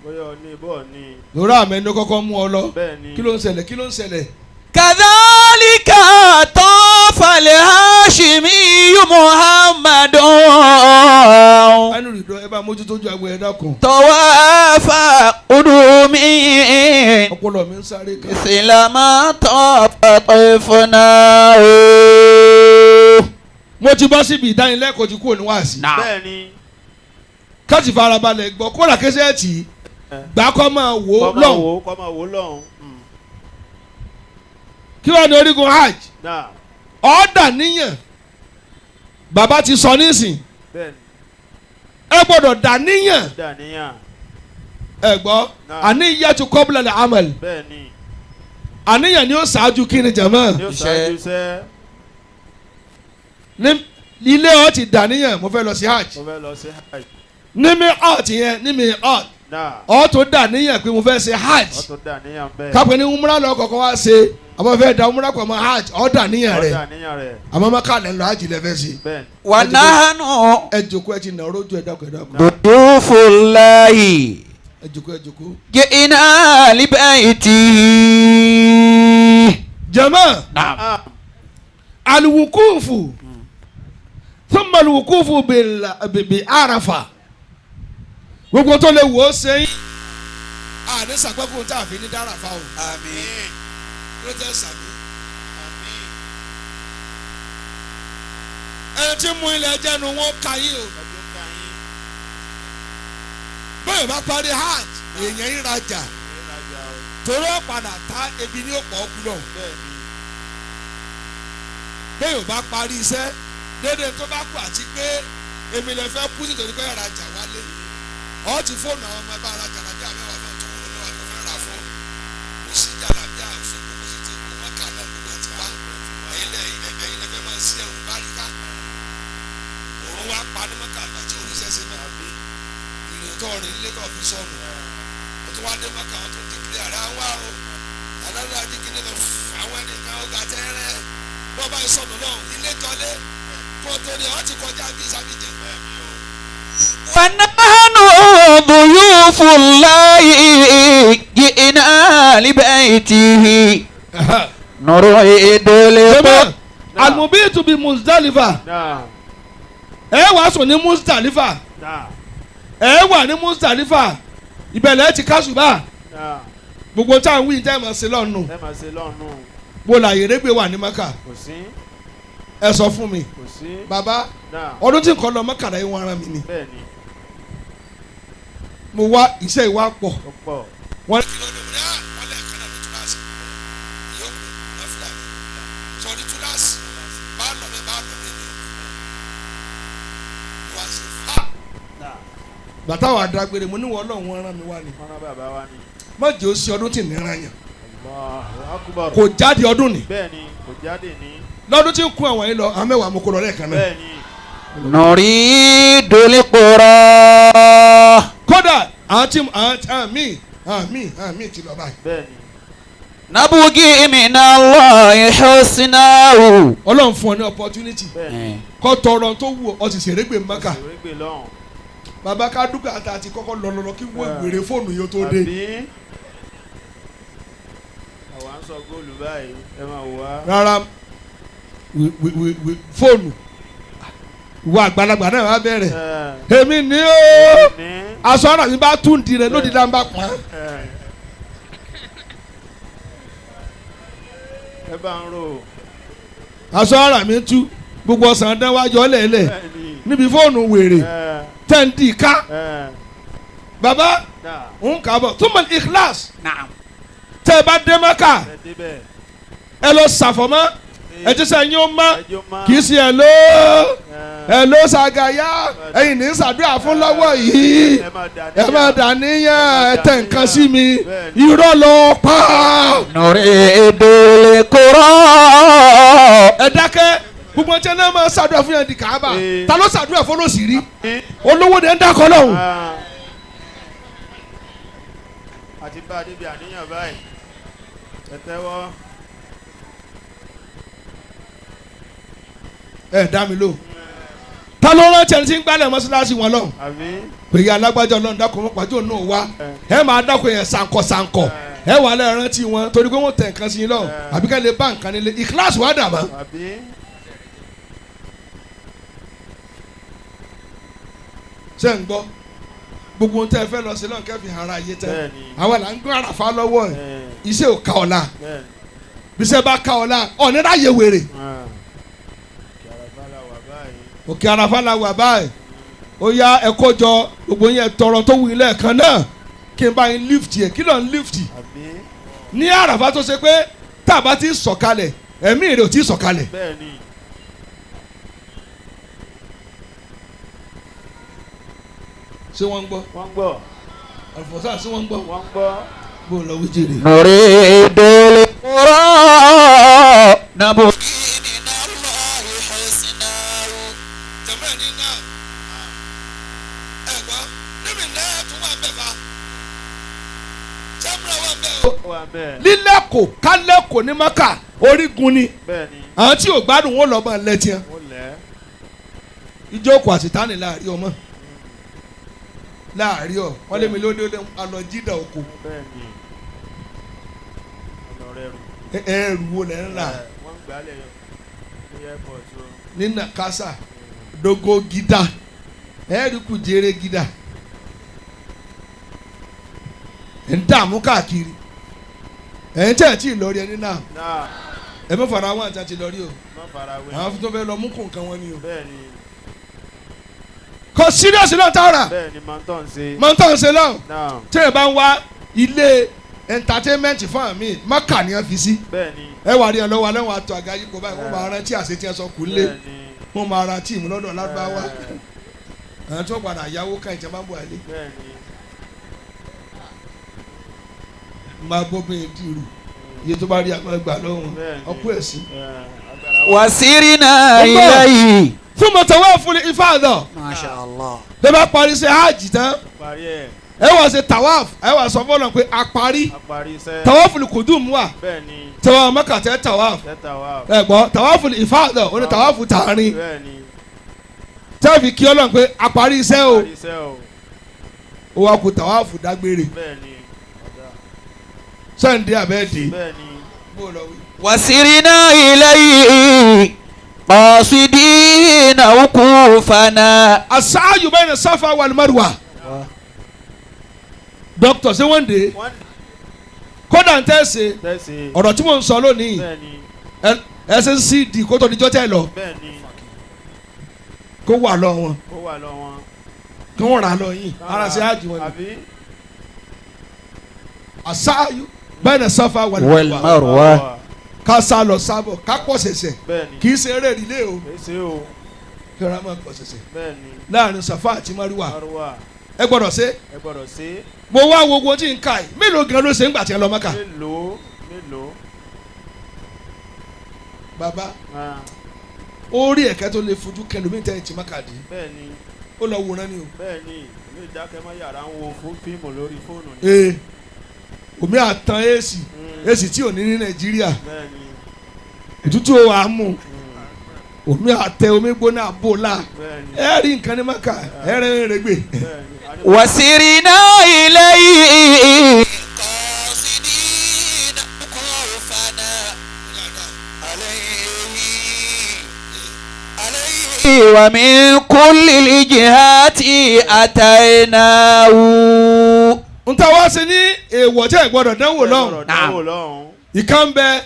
bóyá ọ ní bọ́ọ̀ ní. Lórí àmì ẹni kọ́kọ́ mú ọ lọ. Bẹ́ẹ̀ ni. Kí ló ń ṣẹlẹ̀? Kí ló ń ṣẹlẹ̀? كذلك طاف الهاشمي محمد Ẹnu rìndọ́ ẹ bá mójútó ju agbo ẹ dákun. طواف قدومي Ọpọlọ mi ń sáré kan. مثل ما طاف طفناه. Mo ti bọ́ síbi ìdánilẹ́kọ̀ọ́ ti kúrò ní wáàsí. Bẹ́ẹ̀ ni. Káàtì farabalẹ̀ gbọ́ kóra kẹsẹ́ẹ̀tì gbà kọ́ máa wò ó Kọ́ máa lọ́hùn. wò ó, kọ́ máa wò ó lọ́hùn. Kí wàá ní orígun hajj? Náà. Ọ̀ọ́dà níyàn bàbá ti sọ nísìn. Bẹ́ẹ̀ ni. Ẹ gbọ́dọ̀ dà níyàn. Dàníyàn. Ẹ gbọ́, Náà. àníyàn ti qabla al-amal. Bẹ́ẹ̀ ni. Àníyàn ni ó ṣáájú kí ni jàmá? Yóò ṣáájú iṣẹ́. Ní ilé ọ ti dà níyàn, mo fẹ́ lọ sí hajj. Mo fẹ́ lọ sí hajj. Ní mi ọ̀t yẹn, ní mi ọ̀t Náà. ọ̀ tó dà níyàn pé mo fẹ́ ṣe hajj. Ó tún dàníyàn bẹ́ẹ̀. Kápẹ́ ní umra lọ kọ̀ọ̀kan wá ṣe, àmọ́ fẹ́ da umra pọ̀ mọ́ hajj, ọ̀ dà níyàn Ó rẹ̀, dàníyàn rẹ̀. àmọ́ mọ́kà lẹ́ lọ hajj lẹ́ fẹ́ ṣe. Bẹ́ẹ̀ ni. ونحن Ẹ jòkó, ẹ ti nà ọ̀rọ̀ ojú, ẹ dákun, ẹ dákun. ضيوف الله Ẹ jòkó, ẹ jòkó. جئنا لبيته. Jàmá, نعم. Ah. aluwukufu thumma aluwukufu bi arafa, gbogbo tó lè wò ó sẹ́yìn. Àní sàgbẹ́kùn tá a fi ní dárafa o. آمين. Ló tẹ́ sàmì. Ẹni tí mú ilẹ̀ jẹ́nu wọn ka yín o. Bẹ́ẹ̀ bá parí hajj, èèyàn ń rajà torí ọ̀padà tá ebi ní òpó ọkú náà. Bẹ́ẹ̀ ò bá parí iṣẹ́ déédéé tó bá kú àti pé èmi lè fẹ́ kú nítorí pé rajà wálé, ọ ti fóònù àwọn ọmọ ẹgbẹ́ arajà làbí àmẹ́wàá fún ọ̀tún wọn lọ́wọ́ tó fẹ́ rà fún kò sí jàlábí àṣọkò kò sì ti kú mọ́kà náà gbogbo ẹ̀ ti wá. Ẹ̀yin lẹ fẹ́ máa sí ẹrù báríkà, òun wá pa ní mọ́kà àgbà tí òun ṣẹ̀ṣẹ̀ mọ́ ìrìn tó rìn ilé tó fi sọnù, o tún wá dé mọ́kà, wọn tún ti kílẹ̀ ara wá o alára jíkìní lọ àwọn ẹnìkan ọgbà tẹ́rẹ́ bọ́ bá sọnù náà ilé tọ́lé kó tó ní ọ ti kọjá bí sábìjẹ. ونحن ضيوف الله جئنا لبيته نريد لقاء. Àlùmọ́bí bí Muzdalifa. Náà. Ẹ wàá sùn ní Muzdalifa. Náà. Ẹ wà ní Muzdalifa, ìbẹ̀lẹ̀ ti kásùbà. Náà. Gbogbo táwọn wíì tẹ́ ẹ mọ̀ sí lọ́nù. Ẹ máa ṣe lọ́nù. Bó la yèrègbè wà ní Maka. Kò sí. Ẹ sọ fún mi Kò sí. bàbá, Náà. ọdún tí nǹkan lọ mọ́kàlá yìí wọ́n ara mi ni. Bẹ́ẹ̀ ni. Mo wá iṣẹ́ ìwà pọ̀. Ó pọ̀. Wọ́n ní lọ́dún mi náà wọ́n lẹ́ẹ̀kan náà ní túláàsì yòókù náfìlà mi sọ ní túláàsì bá lọ mi bá lọ mi ni wá sí fà. Náà. Bàtà wà dágbére, mo ní wọ́n lọ́hùn wọn rán mi wá ni. Wọ́n rán bàbá wa ni. Má jẹ́ ó sí ọdún tí nira yàn. Allahu Akbar. Kò jáde ọdún ni. Bẹ́ẹ̀ ni, kò jáde ní. Lọ́dún tí ń kún àwọn yìí lọ, àwọn mẹ́wàá mo kó lọ lẹ́ẹ̀kan náà. Bẹ́ẹ̀ ni. نريد القرى. Kódà àwọn tí àwọn míì àwọn míì àwọn míì ti lọ báyìí. Bẹ́ẹ̀ ni. نبغي من الله حسناه. Ọlọ́run fún ọ ní opportunity Bẹ́ẹ̀ ni. kọ́ tọrọ tó wù ọ sì ṣèrégbè Mẹ́kà. Ìrẹ́gbẹ̀ lọ́hùn. Bàbá ká dúkà àti àti kọ́kọ́ lọ́lọ́lọ́ kí wọ́n wèrè fóònù yóò tó dé. Àbí? Àwa ń sọ góòlù báyìí. Ẹ máa wò wá. Rárá, fóònù ìwọ àgbàlagbà náà wá bẹ̀rẹ̀. Ẹ Èmi ní o ní. aṣọ ara mi bá tún di rẹ lódì dáńbà pọ́n. Ẹ. Ẹ bá ń rò. Aṣọ ara mi tú gbogbo ọ̀sán dán wájọ lẹ̀lẹ̀ Bẹ́ẹ̀ ni. níbi fóònù wèrè Ẹ. tẹ́ǹdì ká. Ẹ. Bàbá Náà. ń kà bọ̀ túmọ̀ ikhlas نعم. tẹ́ ẹ bá dé Mẹ́kà, Ẹ débẹ̀. ẹ lọ ṣàfọ̀mọ́ ẹ ti sẹ́yìn ó mọ́ Ẹjọ́ máa. kì í ṣe ẹ ló Ẹ. ẹ ló ṣàgàyà ẹ̀yin ní ṣàdúrà fún lọ́wọ́ yìí. Ẹ máa dà Ẹ máa dà níyàn, ẹ tẹ nǹkan sí mi, Bẹ́ẹ̀ni. irọ́ lọ pa. نريد القرى. Ẹ dákẹ́, gbogbo ọtí náà máa ṣàdúrà fún yẹn di kàába. Ee. Ta ló ṣàdúrà fún olóòsì rí? Olówó ni ẹ ń dákọ lọ́hùn. Àti bá a débi àníyàn báyìí. Ẹ tẹ́wọ́. Ẹ dá mi lò, ta ló rántí ẹni tí ń gbálẹ̀ mọ́ṣáláṣí wọn lọ́hùn? Àbí? Pèyí alágbájá, Ọlọ́run dákun mọ́ pàjọ́ náà wá. Ẹ máa dákun yẹn sànkọ sànkọ, ẹ wà lẹ́ rántí wọn torí pé wọ́n tẹ̀ nǹkan sí yín lọ́hùn, àbí ká lè bá nǹkan nílé ìkíláàsì wà dà mọ́. Àbí? Ṣé ń gbọ́ gbogbo ohun tẹ́ ẹ fẹ́ lọ sí lọ́hùn kẹ́fì ara ayé tẹ́? Bẹ́ẹ̀ni. Àwa là ń gbé àràfà lọ́wọ́ ẹ̀. Ẹ. Iṣẹ́ ò ká ọ̀la. Bẹ́ẹ̀ni. Bíṣẹ́ bá ká ọ̀la, ọ̀nẹ́dá yẹ wèrè. Kí àràfà la wà báyìí. Òkè àràfà la wà báyìí. Ó yá, ẹ kó jọ gbogbo yẹn, tọrọ tó wù yín lẹ́ẹ̀kan náà kí n bá yín lift yẹ. Kí ló ń lift? Àbí? Ní àràfà tó ṣe pé tá a bá ti sọ̀kalẹ̀, ẹ̀mí rẹ̀ ò ti sọ̀kalẹ̀. Bẹ́ẹ̀ni. Ṣé wọ́n ń gbọ́? Wọ́n ń gbọ́. Àlùfọ́sà, ṣé wọ́n ń gbọ́? Wọ́n ń gbọ́. Bó lọ wí jèrè. نريد القرى نبغي من الله حسناه. Jẹ̀mọ́ ní náà ẹ gbọ́ níbi náà tún wà ń bẹ̀ fa sẹ́múrà wà ń bẹ̀ o. Ó wà bẹ́ẹ̀. Lílẹ̀kọ̀ kálẹ̀kọ̀ ní Maka orígun ni. Bẹ́ẹ̀ni. Àwọn tí ò gbádùn wọn lọ́ọ́ máa lẹ́tí ẹ̀. Wọ́n lẹ̀. Ìjókòó àṣetánì láàrin ọmọ láàrin ọ wọn lé mi lóde ó lé alọ jídà oko. Bẹ́ẹ̀ni. Ọ̀nà rẹ̀ rù. Ẹrù wo lẹ́ ń rà? Ẹ, wọ́n ń gbálẹ̀ ní airport o. Ní Nàkásà dogo gida ẹrù kù jèrè gida ẹ̀ ń dààmú káàkiri ẹ̀ ń tẹ̀ tí ì lọ rí ẹni náà. Náà. Ẹ mọ̀ fara wọn àti àti lọ rí o. Má fara wé. Àwọn tó fẹ́ lọ mú kó nǹkan wọn ni o. Bẹ́ẹ̀ni. Kò serious náà tààrà. Bẹ́ẹ̀ni, máa ń tọ̀ ń ṣe. Mọ̀ ń tàn ṣe lọ́hùn. Náà. Tí ẹ bá ń wá ilé entertainment fún àmì Maka ni wọ́n fi sí. Bẹ́ẹ̀ni. Ẹ wà rí ẹ lọ́wọ́ alẹ́ wọn àtọ̀ àga yìí kò báyìí, wọ́n máa rántí àṣetí ẹ sọ kù lé. Bẹ́ẹ̀ni. Wọ́n máa ra tíìmù lọ́dọ̀ lárúbáwá, àwọn tí wọ́n padà yáwó ká ìjọba ń bọ̀ àlẹ́. Bẹ́ẹ̀ni. Máa bóbìnrin dìrù iye tó bá rí àmọ́ ẹgbàá lọ́wọ́ wọn. Bẹ́ẹ̀ni. Ọkú ẹ̀sìn. Ẹ, agbára wa. وسرنا إليه. Fún mọ̀tàwá fún ifáàdọ̀. ما شاء الله. Bẹ́ẹ̀ bá parí ṣe hajj tán, Parí ẹ̀. ẹ wá ṣe tawaf, ẹ wá sọ fọlọ́n pé a parí. A parí iṣẹ́. Tawaf kùdùm wà. Bẹ́ẹ̀ni. Tawaf mọ́kàtẹ́ tawaf. Tẹ́tà wa. Ẹ gbọ́ tawaf ifáàdọ̀ ó ní tawaf tààrin. Bẹ́ẹ̀ni. Tẹ́ẹ̀fì kí Ọlọ́run pé a parí iṣẹ́ o. Parí iṣẹ́ o. Ó wá kú tawaf dágbére. Bẹ́ẹ̀ni. Ọ̀dà. Sẹ́ǹdí àbẹ́ẹ̀dì. Bẹ́ẹ̀ni. Bó lọ wí. وسرنا إليه قاصدين وقوفنا. Asáyù bẹ́ẹ̀ ni Safa wal Marwa. Dókítà, ṣé wọ́n ń dé? Wọ́n Kódà ń tẹ́ ṣe tẹ̀sí. ọ̀rọ̀ tí mò ń sọ lónìí. Bẹ́ẹ̀ni. Ẹ Ẹ ṣe ń sí di kó tó dijọ́ tẹ̀ lọ. Bẹ́ẹ̀ ni. Kó wà lọ wọn. Kó wà lọ wọn. Kí wọ́n rà lọ yín. Ara ṣe hajj wọn ni. Àbí. Àṣàyù bẹ́ẹ̀ ni Safa wal Marwa. Ká sá lọ sábọ̀ ká pọ̀ ṣẹ̀ṣẹ̀. Bẹ́ẹ̀ ni. Kì í ṣe eré ìdílé o. Kì í ṣe o. Kí ọ̀rá máa pọ̀ ṣẹ̀ṣẹ̀. Bẹ́ẹ̀ ni. Láàrin Safa àti Marwa. Marwa. Ẹ gbọ́dọ̀ ṣe. Ẹ gbọ́dọ̀ ṣe. Mo wá wo ogun tí n ka yìí. Mélòó gan ló ṣe ń gbà tí ẹ lọ Mẹ́kà? Mélòó mélòó. Bàbá ó rí ẹ̀kẹ́ tó lè fojú kẹlòmíì tẹ́ ẹ̀ tí Mẹ́kà dé. Bẹ́ẹ̀ ni. Ó lọ wòran ni o. Bẹ́ẹ̀ ni. Èmi ìdákẹ́ mọ́ yàrá ń wo fíìmù lórí fóònù ni. Ee omi àtàn èsì èsì tí ò ní ní Nàìjíríà. Bẹ́ẹ̀ ni. Òtútù ò wá mú. Omi àtẹ omi gbóná àbò la. Bẹ́ẹ̀ ni. Ẹ rí nǹkan ní Mẹ́kà ẹ rẹ̀ ń rẹ̀ gbé. Bẹ́ẹ̀ ni. Wasirina ilayhi. Qasidina kufana alayhi wa min kulli jihati atainahu. N ta wá sí ní èèwọ̀ tí ẹ gbọ́dọ̀ dánwò lọ́hùn. Ẹ gbọ́dọ̀ dánwò lọ́hùn. Ìkan ń bẹ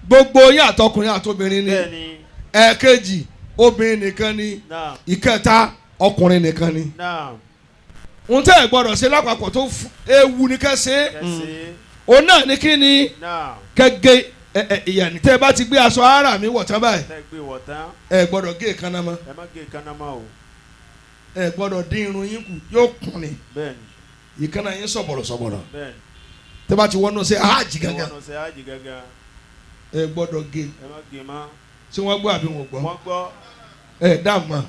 gbogbo yín àtọkùnrin àtobìnrin ni. Bẹ́ẹ̀ ni. Ẹ̀ẹ̀kejì obìnrin nìkan ni. Náà. Ìkẹta ọkùnrin nìkan ni. Náà. N tẹ́ ẹ gbọ́dọ̀ ṣe lápapọ̀ tó ewu ni kẹ́ ṣe. Kẹ́sì. Òun náà ní kí ni Náà. kẹ́gẹ́ ìyàní tẹ́ ẹ bá ti gbé aṣọ ara mi wọ̀ tán báyìí. Tẹ́ gbé wọ̀ tán. Ẹ gbọ́dọ̀ gé èékánná mọ́. Ẹ má gé èékánná mọ́ o. Ẹ gbọ́dọ̀ dín irun yín kù yóò kún ni. Bẹ́ẹ̀ ni. Èékánná yín sọ̀bọ̀rọ̀ sọ̀bọ̀rọ̀. Bẹ́ẹ̀ ni. Tẹ́ bá ti wọnú ṣe hajj gangan. Wọnú ṣe hajj gangan. Ẹ gbọ́dọ̀ gé. Ẹ má gé mọ́. Ṣé wọ́n gbọ́ àbí wọ́n gbọ́? Wọ́n gbọ́. Ẹ dá mọ́.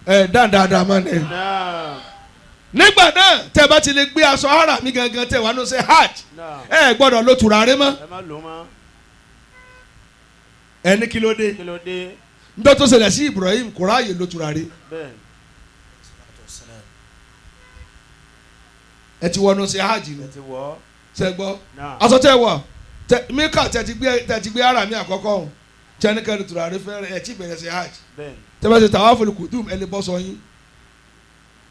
Ẹ dá dáadáa mọ́ ni. Náà. Nígbà náà tẹ́ bá ti lè gbé aṣọ ara mi gangan tẹ́ wà nù ṣe hajj. Náà. Ẹ gbọ́dọ̀ lo tùràrí mọ́. Ẹ má lò mọ́. Ẹ ní kí ló dé? Kí ló dé? Njọ́ tó ṣẹlẹ̀ sí Ibrahim kò ráàyè lo tùràrí. Bẹ́ẹ̀ ni. Ẹ ti wọnú ṣe hajj ni. Ẹ ti wọ̀. Ṣé gbọ́? Náà. Aṣọ tẹ́ wọ̀ Míkà tẹ́ ti gbé ara mi àkọ́kọ́ ọ̀hún. Tẹ́nikẹ́ni tùràrí fẹ́rẹ̀ ẹ ti bẹ̀rẹ̀ ṣe hajj. Bẹ́ẹ̀ ni. Tẹ́ bá ṣe tawaful kudum ẹ lè bọ́ sọ yín.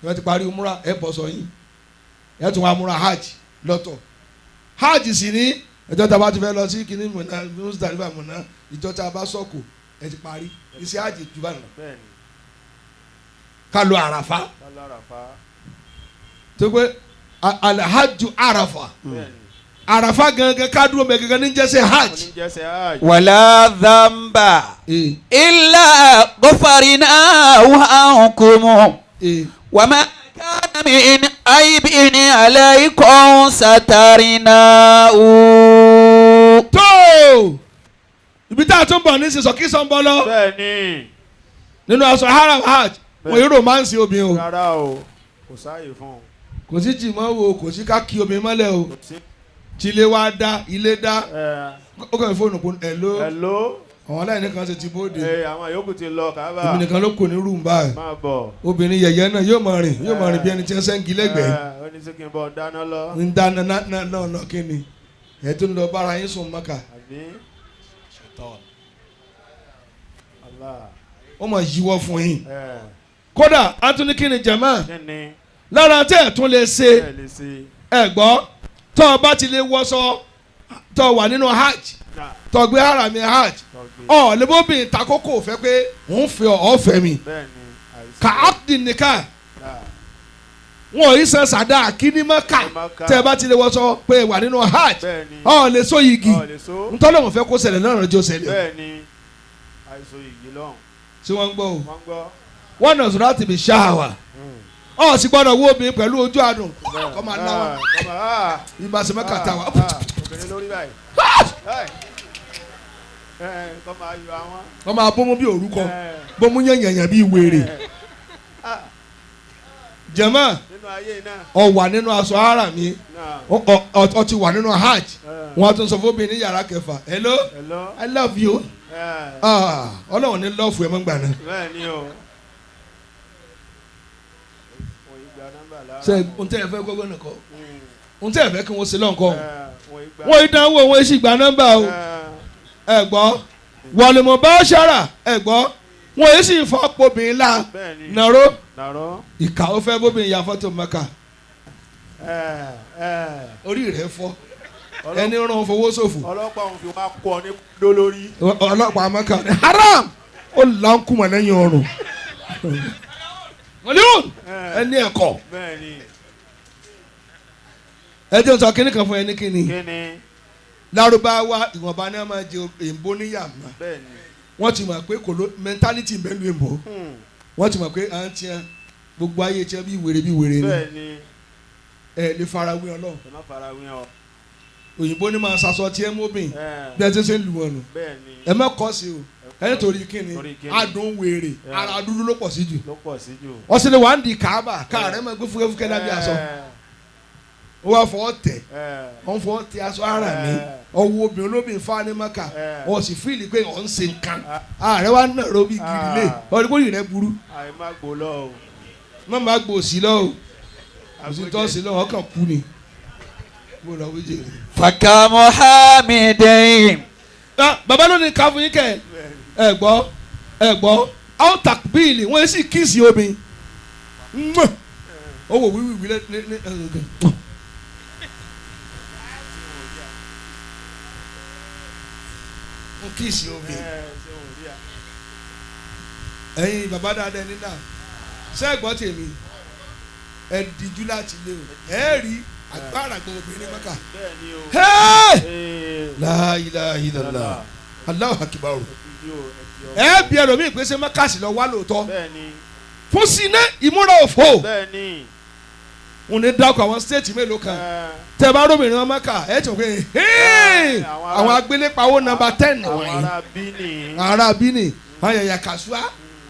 Tẹ́ bá ti parí umra ẹ bọ́ sọ yín. Ẹ tún wá múra hajj lọ́tọ̀. Hajj sì ní ìjọ tá a bá ti fẹ́ lọ sí kíní Mínà Muzdalifa Mínà ìjọ tá a bá sọ̀kò ẹ ti parí. Iṣẹ́ hajj jù bá nà. Bẹ́ẹ̀ ni. Ká lọ Àràfá. Ká lọ Àràfá. Tó pé alhajju Àràfá. Bẹ́ẹ̀ ni. Àràfá gangan ká dúró mẹ́ gangan ní jẹ́sẹ̀ hajj. Ní jẹ́sẹ̀ hajj. Wala dhanba illa ghafarnahu ankum. Wa ma kana min aibin alaykum satarnahu. Tó ibi tá a tún bọ̀ ní sísọ kí sọ ń bọ̀ lọ. Bẹ́ẹ̀ ni. Nínú aṣọ haram hajj wọ́n yóò romance obìnrin o. Rárá o, kò sáàyè fún un. Kò sí jìmọ̀ wo kò sí ká kí obìnrin mọ́lẹ̀ o. Kò sí. Tí ilé wa dá ilé dá. Ó kàn fóònù kún hello. Hello. Àwọn aláìní kan ṣe ti bóde. Àwọn yòókù ti lọ Káàbà. Èmi nìkan ló kù ní rúùmù báyìí. Máa bọ̀. Obìnrin yẹ̀yẹ́ náà yóò máa rìn yóò máa rìn bí ẹni tí ń sẹ́ńgì lẹ́gbẹ̀ẹ́. Ó ní sókè bọ̀ dáná lọ. Ń dáná náà náà náà kí ni? Ẹ tún lọ bára yín sùn Mọ́kà. Àbí? Allah. Ó máa yíwọ́ fún yín. Kódà Anthony kí ni jẹ̀mọ́? Kí ni? Lára tẹ́ ẹ̀ tún lè ṣe. Ẹ lè ṣe. Ẹ gbọ́ tó o bá ti lè wọṣọ tó o wà nínú hajj tó o gbé ara mi hajj ọ lébóbìnrin takókò fẹ́ pé òun fẹ́ ọ fẹ́ mi. Bẹ́ẹ̀ ni. Ka ápùdì nìkan wọn ò yí san sàdá kíní Mọ́kà tẹ́ ẹ bá ti lè wọṣọ pé wà nínú hajj ọ lè so yìgì ntọ́lọ́wọ̀n fẹ́ kó ṣẹlẹ̀ náà lọ́jọ́ ṣẹlẹ̀. Bẹ́ẹ̀ ni àìsàn yìgì lọ́hùn. Ṣé wọ́n ń gbọ́ o? Wọ́n ń gbọ́. Wọ́n nà sọ̀rọ̀ àti bí ṣáàwà ọ sì gbọ́dọ̀ wo obìnrin pẹ̀lú ojú àdùn kọ́ máa láwa ìbá ṣe Mẹ́kà tá wa. Obìnrin lórí báyìí. Kọ́ máa yọ àwọn. Wọ́n máa bómú bí òrúkọ bómú yẹ̀yẹ̀yẹ̀ bí wèrè. Jẹ̀mọ́ ọ wà nínú aṣọ ara mi ọ ti wà nínú hajj wọ́n tún sọ fún obìnrin ní yàrá kẹfà hello I love you Ọlọ́run ní lọ́ọ̀fù ẹ̀ mọ́ gbà náà. Bẹ́ẹ̀ ni o. Ṣe ohun tẹ́ ẹ fẹ́ gbọ́gbọ́n nìkan ohun tẹ́ ẹ fẹ́ kí wọ́n ṣe lọ́nkọ́ wọ́n ìdánwò wọ́n sì gba nọ́mbà o. Ẹ gbọ́ wọ̀lùmọ̀ bá ṣọ́ra ẹ gbọ́ wọ́n yìí sì fọ́ pobìnrin la nàró ìkà ó fẹ́ bóbìnrin ya fọ́tò Mẹ́kà orí rẹ̀ fọ́. Ẹni ràn fowó ṣòfò. Ọlọ́pàá òun fi wá kọ́ ní dó lórí. Ọlọ́pàá Mẹ́kà ní haram ó là ń kùmọ̀ lẹ́yìn ọrùn. Wọ́n ẹni ẹ̀kọ́. Bẹ́ẹ̀ ni. Ẹ jẹ́ n sọ kínní kan fún ẹni kínní. Kíni. Lárúbáwá ìwọ̀nba náà máa jẹ èèbó níyàmá. Bẹ́ẹ̀ ni. Wọ́n ti mọ̀ pé kò ló mentality bẹ́ẹ̀ lu èèbó. Wọ́n ti mọ̀ pé à ń tiẹ̀ gbogbo ayé tiẹ̀ bí wèrè bí wèrè ni. Bẹ́ẹ̀ ni. Ẹ lè fara wé Ọlọ́run. Ẹ má fara wé ọ. Òyìnbó ni máa sasọ tiẹ̀ mọ́bìn bí ẹ ti ṣe ń lu wọn nù. Bẹ́ẹ̀ ni. Ẹ má kọ́ sí o. Ẹ nítorí kíni Torí kíni? Adùn wèrè ara dúdú ló pọ̀ sí jù. Ló pọ̀ sí jù. Ọ̀sẹ̀ lè wà ń di kàába káàrẹ́ máa gbé fúkẹ́fúkẹ́ lábẹ́ aṣọ. Ó wá fọwọ́ tẹ̀ wọ́n fọwọ́ tẹ aṣọ ara mi ọwọ́ obìnrin olóbìnrin fa ní maka ọ̀ sì fíìlì pé ọ̀ ń ṣe nǹkan ààrẹ wa náà ro bí gidi lé ọdún kò rẹ̀ burú. Àì má gbó lọ o. Má má gbò sí lọ o kò sí tọ́ sí lọ ọkàn kú ni. Mo lọ wí jèrè. فكم حامد Bàbá ló ní ká fún yín kẹ ẹ gbọ́ ẹ gbọ́ out bíìlì wọ́n sì kíìsì omi ó wò wíwí wí lẹ́ ní ní ẹ̀ kíìsì omi ẹ̀yin bàbá dáadáa ẹni náà sẹ́gbọ́n tèmi ẹ díjú láti lé o ẹ rí agbára gbọ́ obìnrin Mẹ́kà. Bẹ́ẹ̀ ni o. La ilaha illallah Allahu akbar. Ẹ bí ẹlòmíì pé ṣé Mẹ́kà sì lọ wá lóòótọ́ Bẹ́ẹ̀ ni. fún sinẹ́ ìmúra òfò. Bẹ́ẹ̀ ni. Wọn ní dákọ̀ àwọn stéètì mélòó kan tẹ bá rómìnira wọn Mẹ́kà ẹ tún pé àwọn agbélépawó nọ́mbà 10 Àwọn wọ̀nyí ará bí ni. ará bíní àwọn yàyà kàṣúà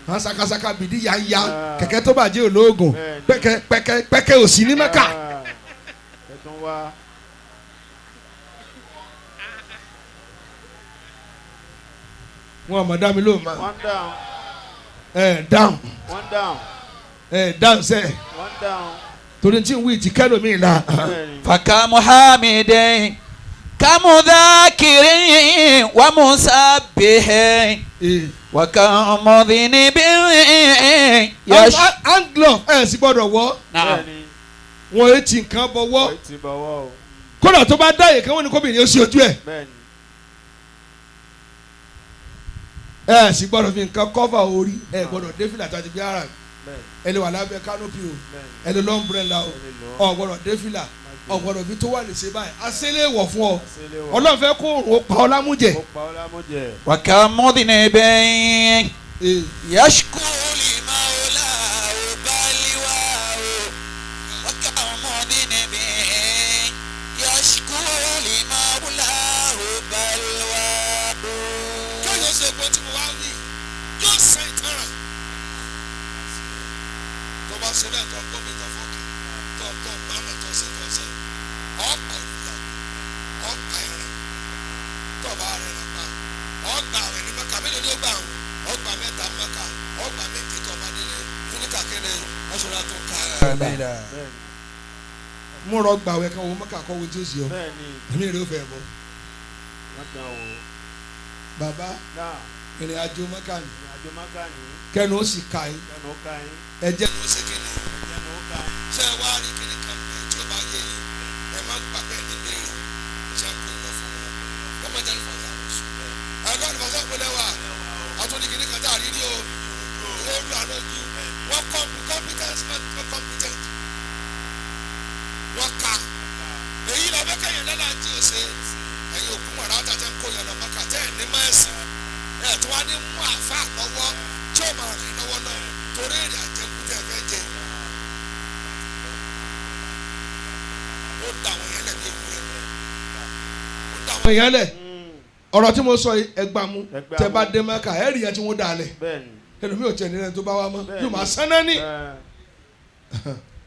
àwọn sakasaka bìdí yanya kẹ̀kẹ́ tó bàjẹ́ olóògùn pẹ́kẹ́ pẹ́kẹ́ pẹ́kẹ́ òsì ní Mẹ́kà. Ẹ tún wá. Wọn àmọ̀ dá mi lóhùn ma One down. ẹ dáhùn One down. ẹ dáhùn sẹ One down. torí tí n wí ti kẹ́lòmíì la. Bẹ́ẹ̀ ni. فكم حامد كم ذاكر ومسبح وكم مذنب يش Hand glove ẹ sì gbọ́dọ̀ wọ̀ نعم Bẹ́ẹ̀ ni. wọn etí nǹkan bọ̀wọ́ Wọ́n ti bọ̀wọ́ o. kódà tó bá dá yìí kan wọ́n ní kóbìnrin ó sì ojú ẹ̀. Bẹ́ẹ̀ ni. Ẹ sì gbọ́dọ̀ fi nǹkan kọ́fà orí ẹ gbọ́dọ̀ dé fìlà tó ti gbé ara Bẹ́ẹ̀ ẹ lè wà lábẹ́ kánópì o bẹ́ẹ̀ ni. ẹ lè lọ́nbrẹ́là o Ẹ lè lọ. ọ gbọ́dọ̀ dé fìlà ọ gbọ́dọ̀ fi tó wà lè ṣe báyìí àṣẹlẹ̀ wọ̀ fún ọ Àṣẹlẹ̀ wọ̀. Ọlọ́run fẹ́ kó òrùn ó pa ọ lámújẹ. Ó pa ọ́ lámújẹ. وكم مذنب يشكو لمولاه بلواه وكم مذنب يشكو لمولاه بلواه Kéèyàn ṣe pé tí mo wá wí yóò ṣe ìtanràn tó bá ṣe bẹ́ẹ̀ tó ń gómi tó fọ́ọ̀kì tó tó bámà tó ṣe tó ṣe ọ̀pá olùyà ọ̀pá ẹ̀rẹ̀ tó bá rẹ̀ rẹ̀ pa ọ̀gbà rẹ̀ ní Mẹ́kà mélòó ni ó gbà wọn ọgbà mẹ́ta Mẹ́kà ọgbà méje tó bá délé fúnikà kéde ọ̀ṣọ́ra tó ká Bẹ́ẹ̀ ni. mú rọ gbàwẹ̀ kan wo Mẹ́kà kọ́ wo tí ó sì ọ Bẹ́ẹ̀ ni. èmi rè ó fẹ́ bọ́ Wọ́n dán o. bàbá Náà ìrìn àjò Mẹ́kà ni ìrìnàjò Mẹ́kà ni. kẹnu ó sì ka yín Kẹ́nu ó ká yín. ẹ̀jẹ̀ ló ṣe kéde. Kẹ́nu ó ká yín. Ṣé ẹ wá rí kíní kan bẹ́ẹ̀ tí o bá yé yín ẹ má gbà bẹ́ẹ̀ ní béèrè ṣe kó lọ fún wọn ẹ má jẹ́ àlùfáàsà ẹ lọ́ àlùfáàsà ìpínlẹ̀ wa àtúndì kíní kan tá a rí rí o ó lù àná ju wọ́n competence not competent wọ́n ka èyí la fẹ́ kẹ́yìn lọ́la tí o ṣe ẹ̀yin òkú mọ̀ra tàtẹ́ ń kó yẹn lọ mọ́kà tẹ́ ẹ̀ ní mẹ́sìn ẹ̀ tí wọ́n á ní mú àfa lọ́wọ́ tí ó máa rìn lọ́wọ́ náà torí èrè àjẹkù tẹ́ ẹ fẹ́ jẹ. Ó da àwọn yẹn lẹ̀ bí ewúrẹ́ ó da àwọn yẹn lẹ̀ ọ̀rọ̀ tí mo sọ yìí ẹgbà mú Ẹgbà tẹ́ bá mú. dé Mẹ́kà ẹ rí yẹn tí wọ́n dà lẹ̀ Bẹ́ẹ̀ ni. ẹlòmíì ò tiẹ̀ nílẹ̀ tó bá wá mọ́ Bẹ́ẹ̀ yóò ni. máa sánná ní. Bẹ́ẹ̀.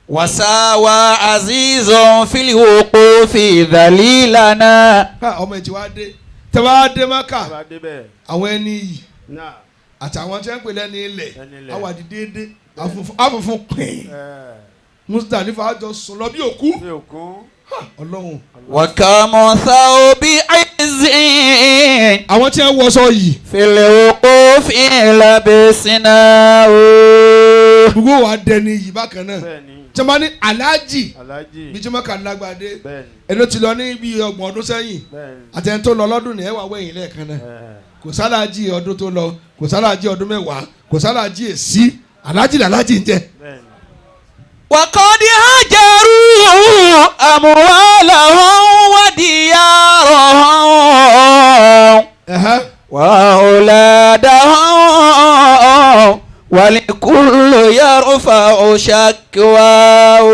وساوى عزيز في الوقوف ذليلنا Ha, ọmọ ẹ̀ tí wàá dé tẹ́ bá dé Mẹ́kà Tó bá débẹ̀. àwọn ẹni yìí Náà. àtàwọn tí wọ́n ń pè lẹ́ni ilẹ̀ Ẹni ilẹ̀. àwọn àdìdéédé afúnfún pín Musdalifa àjọ sùn lọ bí òkú Bí òkun. Ha, Ọlọ́run. وكم ثوب عز Àwọn tí wọ́n wọṣọ yìí في الوقوف لبسناه Gbogbo wa dẹni yìí bákan náà. Bẹ́ẹ̀ni. Tí wọ́n bá ní aláàjì Aláàjì. bí tí wọ́n kà lágbàdé Bẹ́ẹ̀ni. ẹni tó ti lọ ní bí 30 ọdún sẹ́yìn Bẹ́ẹ̀ni. àtẹni tó lọ lọ́dún ní ẹ wà wẹ̀yìn lẹ́ẹ̀kan náà. Ẹ̀. Kò sálàjì ọdún tó lọ, kò sálàjì ọdún 10, kò sálàjì èsì, aláàjì làlájì ń jẹ. Bẹ́ẹ̀ni. وقد هجروا أموالهم وديارهم Ẹ̀hẹ́. وأولادهم ولكل يرفع شكواه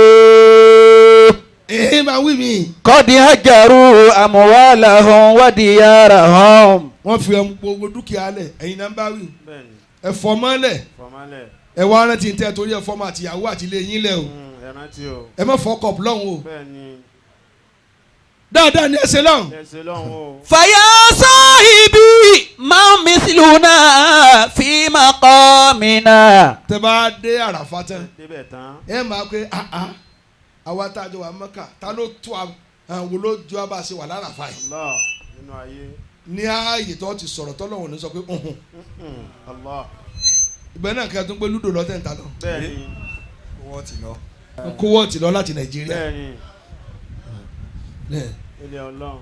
Èyí máa wí mi. قد هجروا أموالهم وديارهم Wọ́n fi ọmọ gbogbo dúkìá lẹ̀, ẹ̀yin náà ń bá wí. Bẹ́ẹ̀ni. Ẹ fọmọ́ lẹ̀, Fọmálẹ̀. ẹ wá rántí tẹ́ torí ẹ fọmọ àtìyàwó àti ilé yín lẹ̀ o. Ẹ rántí o. Ẹ má fọ́ kọ̀ọ̀pù lọ́hùn o. Bẹ́ẹ̀ni. Dáadáa ni ẹ ṣe lọ́hùn. Ẹ ṣe lọ́hùn o. فيا صاحبي ما مثلنا في مقامنا Tẹ́ bá dé Àràfá tán, Débẹ̀ tán. ẹ máa pé àá àwa tá a jọ wà Mẹ́kà ta ló tó àwọn wo ló jọ abá ṣe wà láràfá yìí. Allah. Nínú ayé. Ní ààyè tó ti sọ̀rọ̀ tọ́lọ́hùn ní sọ pé ọ̀hún. Allah. Ìgbẹ́ náà kí a tún gbé lúdò lọ́tẹ̀ ń ta lọ. Bẹ́ẹ̀ni. Kó wọ́ọ̀tì lọ láti Nàìjíríà. Bẹ́ẹ̀ni. Ilé Ọlọ́run.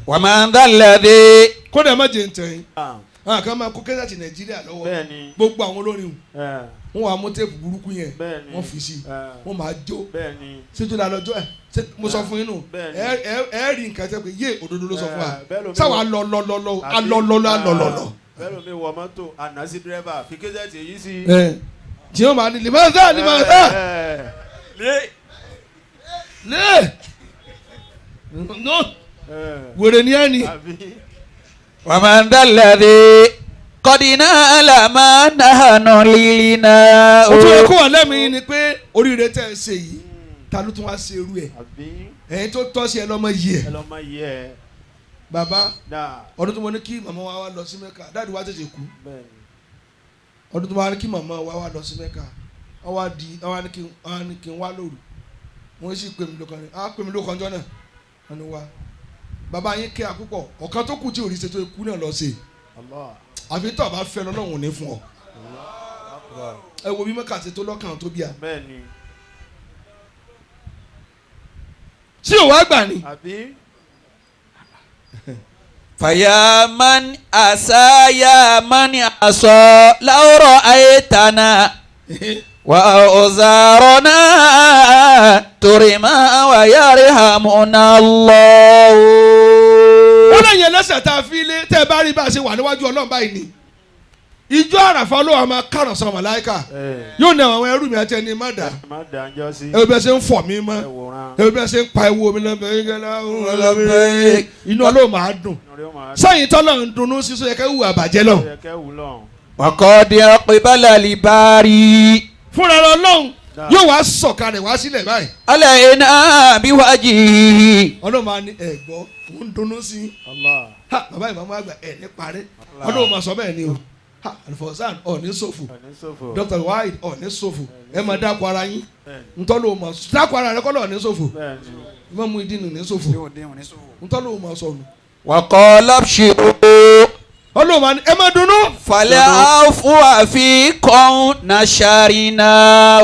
ومن ذا الذي Kódà má jẹ́ ń tẹ̀yìn. Ah. Àwọn kan máa kó kẹ́sà ti Nàìjíríà lọ́wọ́. Bẹ́ẹ̀ni. Gbogbo àwọn olórin Ẹ̀. wọn wà mú téèpù burúkú yẹn Bẹ́ẹ̀ni. wọ́n fi sí i Ẹ̀. wọ́n máa jó Bẹ́ẹ̀ni. ṣéjú la lọ́jọ́ ẹ̀ ṣé mo sọ fún yín nù Bẹ́ẹ̀ni. ẹ rí nǹkan tẹ́ pé yé òdodo ló sọ fún wa Ẹ̀, bẹ́ẹ̀ lómi sáwà wọ- lọ lọ lọ lọ alọ lọ lọ alọ lọ lọ. Bẹ́ẹ̀ lómi wọ mọ́tò àná sí dírẹ́fà fi kéjẹ́tì èyí sí. Ẹ tí wọ́n máa ní limasa limasa Ẹ̀. lé no Ẹ̀. wèrè ni ẹ ni Àbí. ومن ذا الذي قد نال ما نحن لنا o tún yẹ kó wà lẹ́mìí ni pé oríire tẹ́ ẹ ṣe yìí ta ló tún wá ṣe irú ẹ̀ Àbí. ẹ̀yin tó tọ́ sí ẹ lọ́mọ yìí ẹ̀ Ẹ lọ́ mọ iye ẹ̀. bàbá Dáa. ọdún tó mọ ní kí màmá wa wá lọ sí Mẹ́kà dáàdi wa tètè kú Bẹ́ẹ̀ni. ọdún tó wá ní kí màmá wa wá lọ sí Mẹ́kà wọ́n wá di wọ́n wá ní kí wọ́n ní kí n wá lóru wọ́n sì pè mí lókan ní á pè mí lókan jọ náà wọ́n ní wá bàbá yín kẹ́ àkúpọ̀ ọ̀kan tó kù tí ò rí ṣe tó ikú náà lọ sí Allah. àfi tó a bá fẹ́ lọ́lọ́run ò ní fún ọ ẹ wo bí Mẹ́kà ṣe tó lọ́kàn tó bí a Bẹ́ẹ̀ni. tí ò wá gbà ni Àbí. فيا من أسى يا من عصى لو رأيتنا وأوزارنا ترما ويرحمنا الله ó lẹ́yìn ẹlẹ́sẹ̀ tá a fi lé tẹ́ ẹ bá rí bá a ṣe wà níwájú Ọlọ́run báyìí ni ìjọ Àràfá ló wà máa kárọ̀ sọ màláíkà Ẹ̀. yóò ní àwọn ẹrú mi àti ẹni má dà Má dà ń jọ sí. ẹ bí ẹ ṣe ń fọ̀ mí mọ́ Ẹ wòran. ẹ bí ẹ ṣe ń pa ewu omi lọ́bẹ̀ inú Ọlọ́run máa dùn Inú rẹ̀ ó máa dùn. sẹ́yìn tọ́lọ̀ ń dunnú sísọ yẹ kẹ́ hùwà bàjẹ́ lọ. Ó yẹ kẹ́ wù lọ́hùn. وقد أقبل الباري fúnra rẹ̀ Ọlọ́run yóò wá sọ̀kalẹ̀ wá sílẹ̀ báyìí علينا بوجهه Ọlọ́run máa ní ẹ̀gbọ́ ń dunnú sí i Allah. ha bàbá ìmàmú àgbà ẹ̀ ní parí Ọlọ́run máa sọ bẹ́ẹ̀ ni o ha Alifọ̀sán ọ̀ ní sòfò Ọ̀ní ṣòfò. Dr. Wahid ọ̀ ní sòfò ẹ máa dákọ̀ ara yín Bẹ́ẹ̀ni. ntọ́lọ́ máa dákọ̀ ara rẹ kọ́ lọ́ọ̀ ní sòfò Bẹ́ẹ̀ni. Ìmáàmù Ìdínú ní sòfò ntọ́lọ́ máa sọnù وقال ابشروا Ọlọ́run máa ní ẹ máa dunnú. فالعفو فيكم نشرناه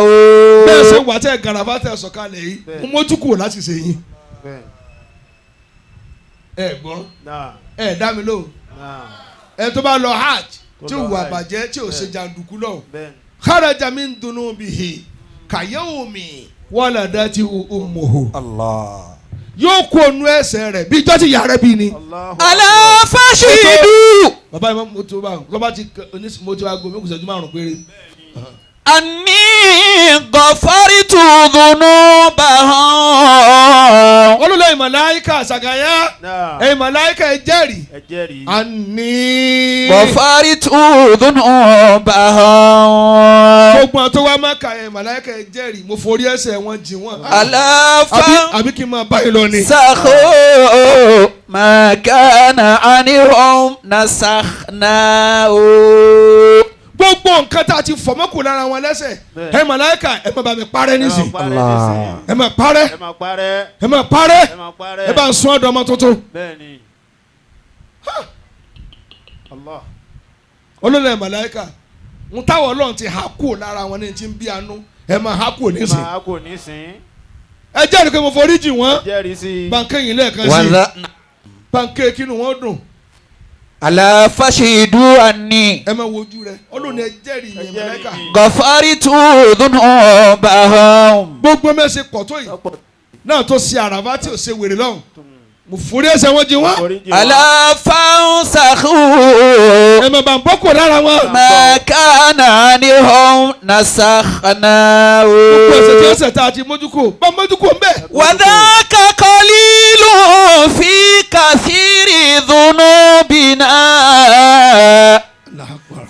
bẹ́ẹ̀ ṣe wà tẹ́ gàràfà tẹ́ sọ̀kalẹ̀ yìí mo mójú kúrò láti ṣe yín. Bẹ́ẹ̀ni. ẹ gbọ́ Náà. ẹ dá mi lóhùn Náà. ẹ tó bá lọ hajj Tó tí ò lọ wà hajj. bàjẹ́ tí ò ṣe jàǹdùkú lọ. Bẹ́ẹ̀ni. kharaja min dunubihi kayawmi waladati ummuhu. الله yóò kó onú ẹsẹ̀ rẹ̀ bí ijọ́ ti yà rẹ̀ bí ni. Allahu ألا فاشهدوا bàbá yìí mo tó bá wọn bá ti mo ti aago mi kù ṣẹ́jú márùn péré. أني غفرت ذنوبهم olùlọ ìmọ̀láyíkà ṣàgàyà Náà. ìmọ̀láyíkà ẹ jẹ́rìí. Ẹ jẹ́rìí. àní. غفرت ذنوبهم gbogbo àwọn tó wá Mákà ẹ màláíkà ẹ jẹ́rìí mo forí ẹ̀ṣẹ̀ wọn jì wọ́n. ألا àbí àbí kí n máa bá yín lọ ni. فانسخوا ما كان عنهم نسخناه gbogbo nǹkan tá a ti fọmọ́kù lára wọn lẹ́sẹ̀ Bẹ́ẹ̀. ẹ màláíkà ẹ má bá mi parẹ́ Ẹ máa nísìn parẹ́ nísìnyí. ẹ má parẹ́ Ẹ máa parẹ́. ẹ má parẹ́ Ẹ máa parẹ́. ẹ bá ń sún ọ̀dọ̀ ọmọ tuntun. Bẹ́ẹ̀ni. Allah. olólè màláíkà Ń táwọn Ọlọ́run ti há kúrò lára wọn ní ti ń bí anú ẹ máa há kúrò nísìn. Máa kò nísìn. Ẹ jẹ́rìí pé mo forí jì wọ́n. Jẹ́rìí sí i. Báńkì yìí lẹ́ẹ̀kan sí i. Báńkì kínú wọn dùn. Ala fashidu anni. Ẹ máa wojú rẹ. Ọlọ́run ẹ jẹ́rìí yẹn màláíkà. Gọ̀fárìtù dhunubahum. Gbogbo mẹ́sẹ̀ pọ̀ tó yìí náà tó ṣe àràbá tí ò ṣe wèrè lọ́hùn. Mo forí ẹ̀ṣẹ̀ wọn jì wọ́n. Ala fansakhu. Ẹ máa bá ń bọ́ kúrò lára wọn. Ma kana anhum nasakhnahu. Gbogbo ẹ̀ṣẹ̀ tí ẹ̀ṣẹ̀ tá a ti mójúkò bá mójúkò ń bẹ̀. وذاك قليل في كثير ذنوبنا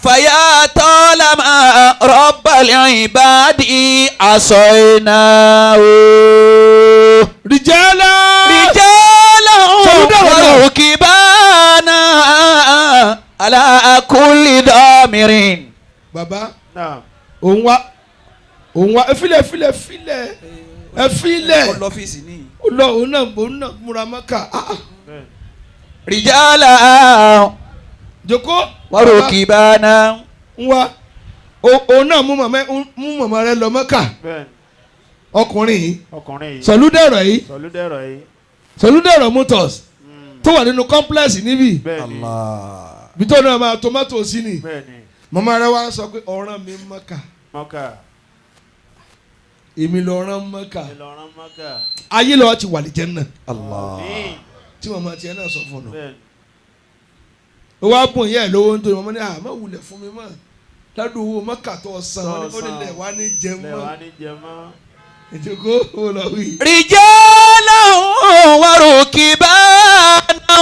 فيا طالما رب العباد عصيناه Rìjálá. رجالا وركبانا على كل ضامر. Bàbá òun wá òun wá efilẹ̀ efilẹ̀ efilẹ̀ efilẹ̀ ó lọ òun náà òun náà múra mọ́kà. رجالا Joko وركبانا ń wá òun náà mú màmá rẹ lọ mọ́kà ọkùnrin yìí Sọ̀lúdẹ̀rọ̀ yìí Sọ̀lúdẹ̀rọ̀ Motors tó wà nínú complex níbí bí tó náà máa tomato sí ni màmá rẹ wá sọ pé ọ̀ràn mi mọ́kà èmi lọ́ràn mọ́kà ayé lọ́wọ́ ti wà lè jẹ́ náà tí màmá tiẹ̀ náà sọ fún un ó wá bùn yẹ́ ẹ̀ lówó nítorí màmá ní àmọ́ wulẹ̀ fún mi mọ́ ládùn owó mọ́kà tó san ó nílẹ̀ wá ní jẹ mọ́ ìjókòó ó lọ wí. رجالا وركبانا.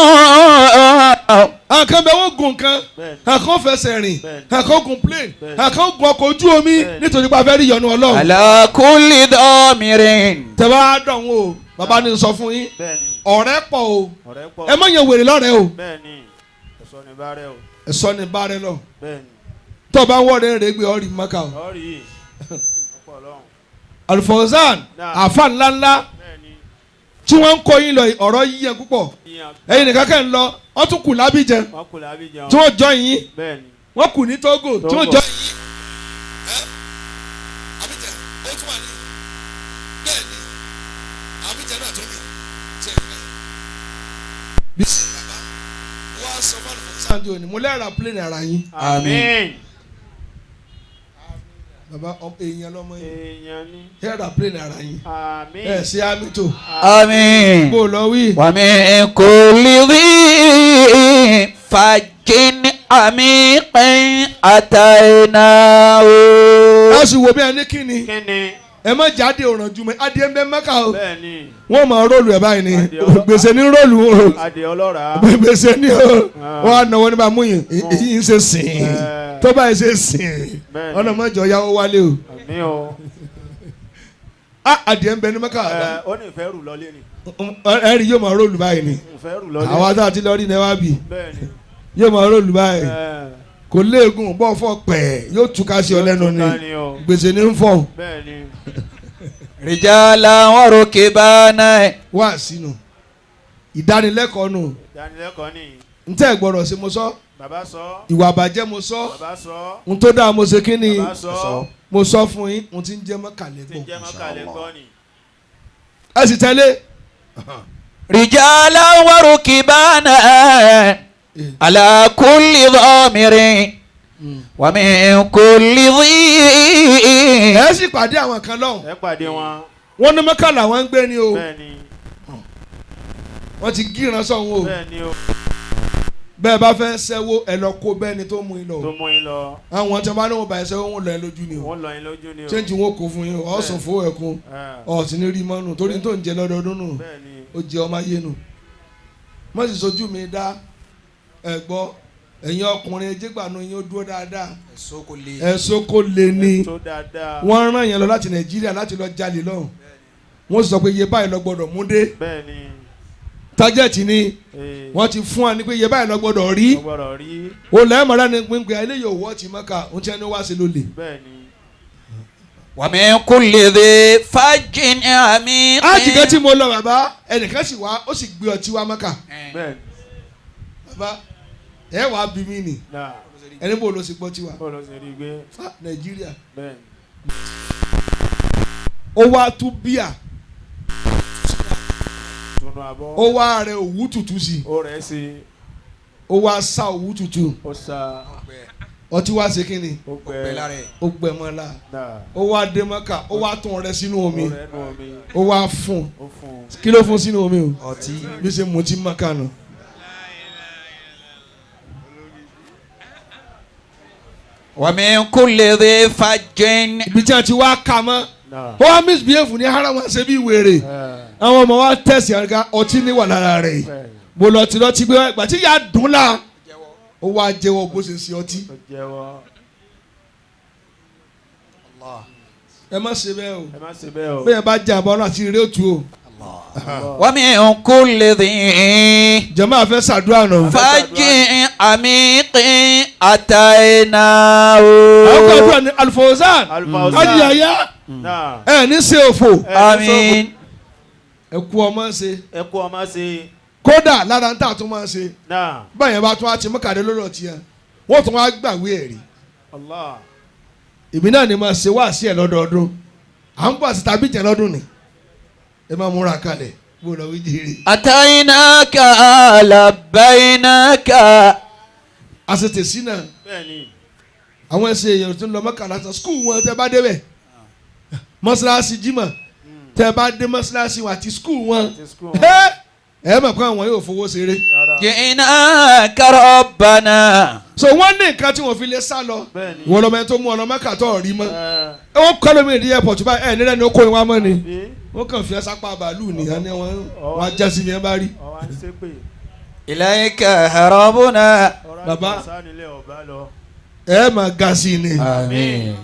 Àwọn kan bẹ wọ́n gun kan, àwọn kan fẹsẹ̀ rìn, àwọn kan gun plane, àwọn kan gun ọkọ̀ ojú omi nítorí pé a fẹ́ rí ìyọ́nú Ọlọ́run. على كل ضامر. Tẹ́ bá dọ̀hún o, bàbá ní sọ fún yín, ọ̀rẹ́ pọ̀ o, ẹ má yan wèrè lọ́rẹ́ o. Ẹ̀sọ́ ni bá rẹ lọ. Tó o bá ń wọ́ọ̀rẹ́ rẹ̀ gbé ọ̀rì mọ́kà o. Alufawzan àfa ńláńlá tí wọ́n ń kó yín lọ ọ̀rọ̀ yíyẹ púpọ̀ ẹ̀yin nìkan kẹ́ ń lọ wọ́n tún kù lábìjẹ tí wọ́n jọ yín wọ́n kù ní Togo tí wọ́n jọ yín. Abidjan ó tún wà ní bẹ́ẹ̀ ni Abidjan náà tó ní ṣe é bí ṣe bàbá wọ́n á sọ fún Alufawzan jò ní mo lẹ́ẹ̀ra plane ara yín. Àmín. Bàbá èèyàn lọmọ yín ẹ̀rà plane ara yín ẹ̀ ṣe àmì tó. Àmín. Bó lọ wí. Wa min kulli dhi fajjin amiqin ataynahu. Ẹ sì wo bí ẹni kí ni ẹ má jáde ọ̀ràn ju mọ́ adìẹ ń bẹ Mẹ́kà o wọ́n máa róòlù ẹ̀ báyìí ni gbèsè ní róòlù o gbèsè ní o wọ́n á náwó nípa mú yìí èyí ń ṣe sìn tó báyìí ṣe sìn ọ̀nà mọ́jọ yàwó wálé o adìẹ ń bẹ ní Mẹ́kà ó ní ìfẹ́ rù lọlé ni. Ẹ̀rí yóò máa róòlù báyìí ni àwa tá a ti lọ rí ní wá bì yóò máa róòlù báyìí kò léegun bọ́ fọ́ pẹ̀ yóò túká sí ọ lẹ́nu ni gbèsè ní ń fọ́. Rijala wa rukbana. Wá sínú ìdánilẹ́kọ̀ọ́ nù. Ìdánilẹ́kọ̀ọ́ ni. N tẹ́ gbọ́dọ̀ ṣe mo sọ. Bàbá sọ. Ìwà àbàjẹ́ mo sọ. Bàbá sọ. N tó dáa mo ṣe kí ni. Bàbá sọ. Mo sọ fún yín n ti ń jẹ́ mọ́kàlẹ́ Ti ń jẹ́ mọ́kàlẹ́ gbọ́ ni. Ẹ sì tẹ́lẹ̀. Rijala wa rukbana ala kulli dhamirin wa min kulli dhi. Ẹ sì pàdé àwọn kan lọ́hùn. Ẹ pàdé wọn. Wọ́n ní Mẹ́kà làwọn ń gbé ni o. Bẹ́ẹ̀ni. Wọ́n ti gíran sọ̀hún o. Bẹ́ẹ̀ni o. Bẹ́ẹ̀ bá fẹ́ ṣẹ́wó ẹ lọ kó bẹ́ẹ̀ ni tó mú yín lọ. Tó mú yín lọ. Àwọn tí wọ́n bá ní wọn bá ẹ ṣẹ́wó wọn lọ ẹ lójú ni o. Wọ́n lọ yín lójú ni o. Ṣéǹjì wọn kò fún yín o, ọ̀sán fún ẹ̀kún. Ọ̀sìn ní rí mọ́nù torí tó ń jẹ lọ́dọọdún nù. Ó jẹ ọmọ ayé nù. Má sì sojú mi dá ẹ gbọ́ ẹ̀yin ọkùnrin ẹjẹ́gbàánu yín ó dúró dáadáa. Ẹ̀sọ́ kò lè ní. Wọ́n rán yẹn lọ láti Nàìjíríà láti lọ jalè lọ́hùn. Wọ́n sọ pé iye báyìí lọ gbọ́dọ̀ mú dé. Tájẹ̀tì ni wọ́n ti fún wa ní pé iye báyìí lọ gbọ́dọ̀ rí. O lẹ́ẹ̀mọ́ra ni pínpín eléyìí òwò ti mọ́ka ohun tí ẹni wá sí ló lè. Wa min kulli dhi fajjin amiqin. Ájìgẹ́ tí mo lọ bàbá ẹnìkan sì wá ó sì gbé ọtí wá mọ́ka. Bàbá ẹ wàá bí mi nì. Ẹni bò ló sì gbọ́ tiwa? Bó ló ṣe rí gbé? Ah, Nàìjíríà. Bẹ́ẹ̀. Ó wá tú bíà. Tunu abọ́. Ó wá rẹ òwú tútù sí. Ó rẹ̀ sí. Ó wá sá òwú tútù. Ó sa. Ọtí wá ṣe kínni? Ó gbẹ. Ó gbẹ mọ́ la. Náà. Ó wá dé Mọ́kà, ó wá tún rẹ sínú omi. Ó rẹ̀ nù omi. Ó wá fún. Ó fún un. Kí ló fún sínú omi o? Ọtí. Bí ṣe mutí Mọ́kà nù. ومن كل ذي فج. Ibi tí a ti wá ka mọ́. Náà. Ó wá misbehave ní haram, wá ṣe bí wèrè. Àwọn ọmọ wa tẹ̀sí àga, ọtí ní wà lára rẹ̀ yìí. Bẹ́ẹ̀. Mo lọ tí lọ tí gbé wá, ìgbà tí yà á dùn la, ó wá jẹ́wọ́ bó ṣe ṣe ọtí. Ó jẹ́wọ́. Ẹ má ṣe bẹ́ẹ̀ o. Ẹ má ṣe bẹ́ẹ̀ o. Bẹ́ẹ̀ bá jẹ́ àbọ̀ náà àti eré òtún o. ومن كل ذي Jàmáà àfẹ́ ṣàdúrà náà. فج عميق أتيناه. Àwọn kan àdúrà ní Alfawzan. Alfawzan. Ajiyaya. Náà. Ẹ ní ṣe òfò. آمين. Ẹ kú ọmọ ṣe. Ẹ kú ọmọ ṣe. Kódà lára ń tà tún máa ṣe. Náà. Báyẹn bá tún á ti mọ́kàdé lọ́dọ̀ tiẹ̀, wọ́n tún wá gbàwé ẹ̀rí. Allah. Èmi náà ni máa ṣe wáàsí ẹ̀ lọ́dọọdún. À ń bọ̀ àti tàbí jẹ́ lọ́dún ni. Ẹ máa múra kalẹ̀ bó lọ wí jèrè. أتيناك لبيناك. Àṣetèsí náà. Bẹ́ẹ̀ni. Àwọn ẹsẹ̀ èèyàn tó ń lọ Mọ́kà lásán, skul wọn tẹ́ bá débẹ̀, mọ́ṣáláṣí jímọ̀ tẹ́ bá dé mọ́ṣáláṣí wọn àti skul wọn. Ti skul wọn. Ẹ mọ̀ pé àwọn yóò fowó ṣeré. Rárá. جئناك ربنا. So wọ́n ní nǹkan tí wọ́n fi lè sá lọ. Bẹ́ẹ̀ni. Wọ́n lọ́mọ ẹni tó mú ọ lọ Mọ́kà tó rí mọ́. Ẹ. Ẹ wọ́n kọ́ lómi ìdí airport báyìí, ẹ nílẹ̀ ni ó kó ìwà mọ́ ni. Bí. Wọ́n kàn fi ẹ sápá bàálù nìyẹn ni wọ́n á já sí mi ẹ bá rí. Ọwọ́ ń ṣépè. إليك هربنا. Ọ̀rọ̀ Bàbá. àti ọ̀sán nílé ọ̀bá lọ. Ẹ máa ga sí ni. آمين.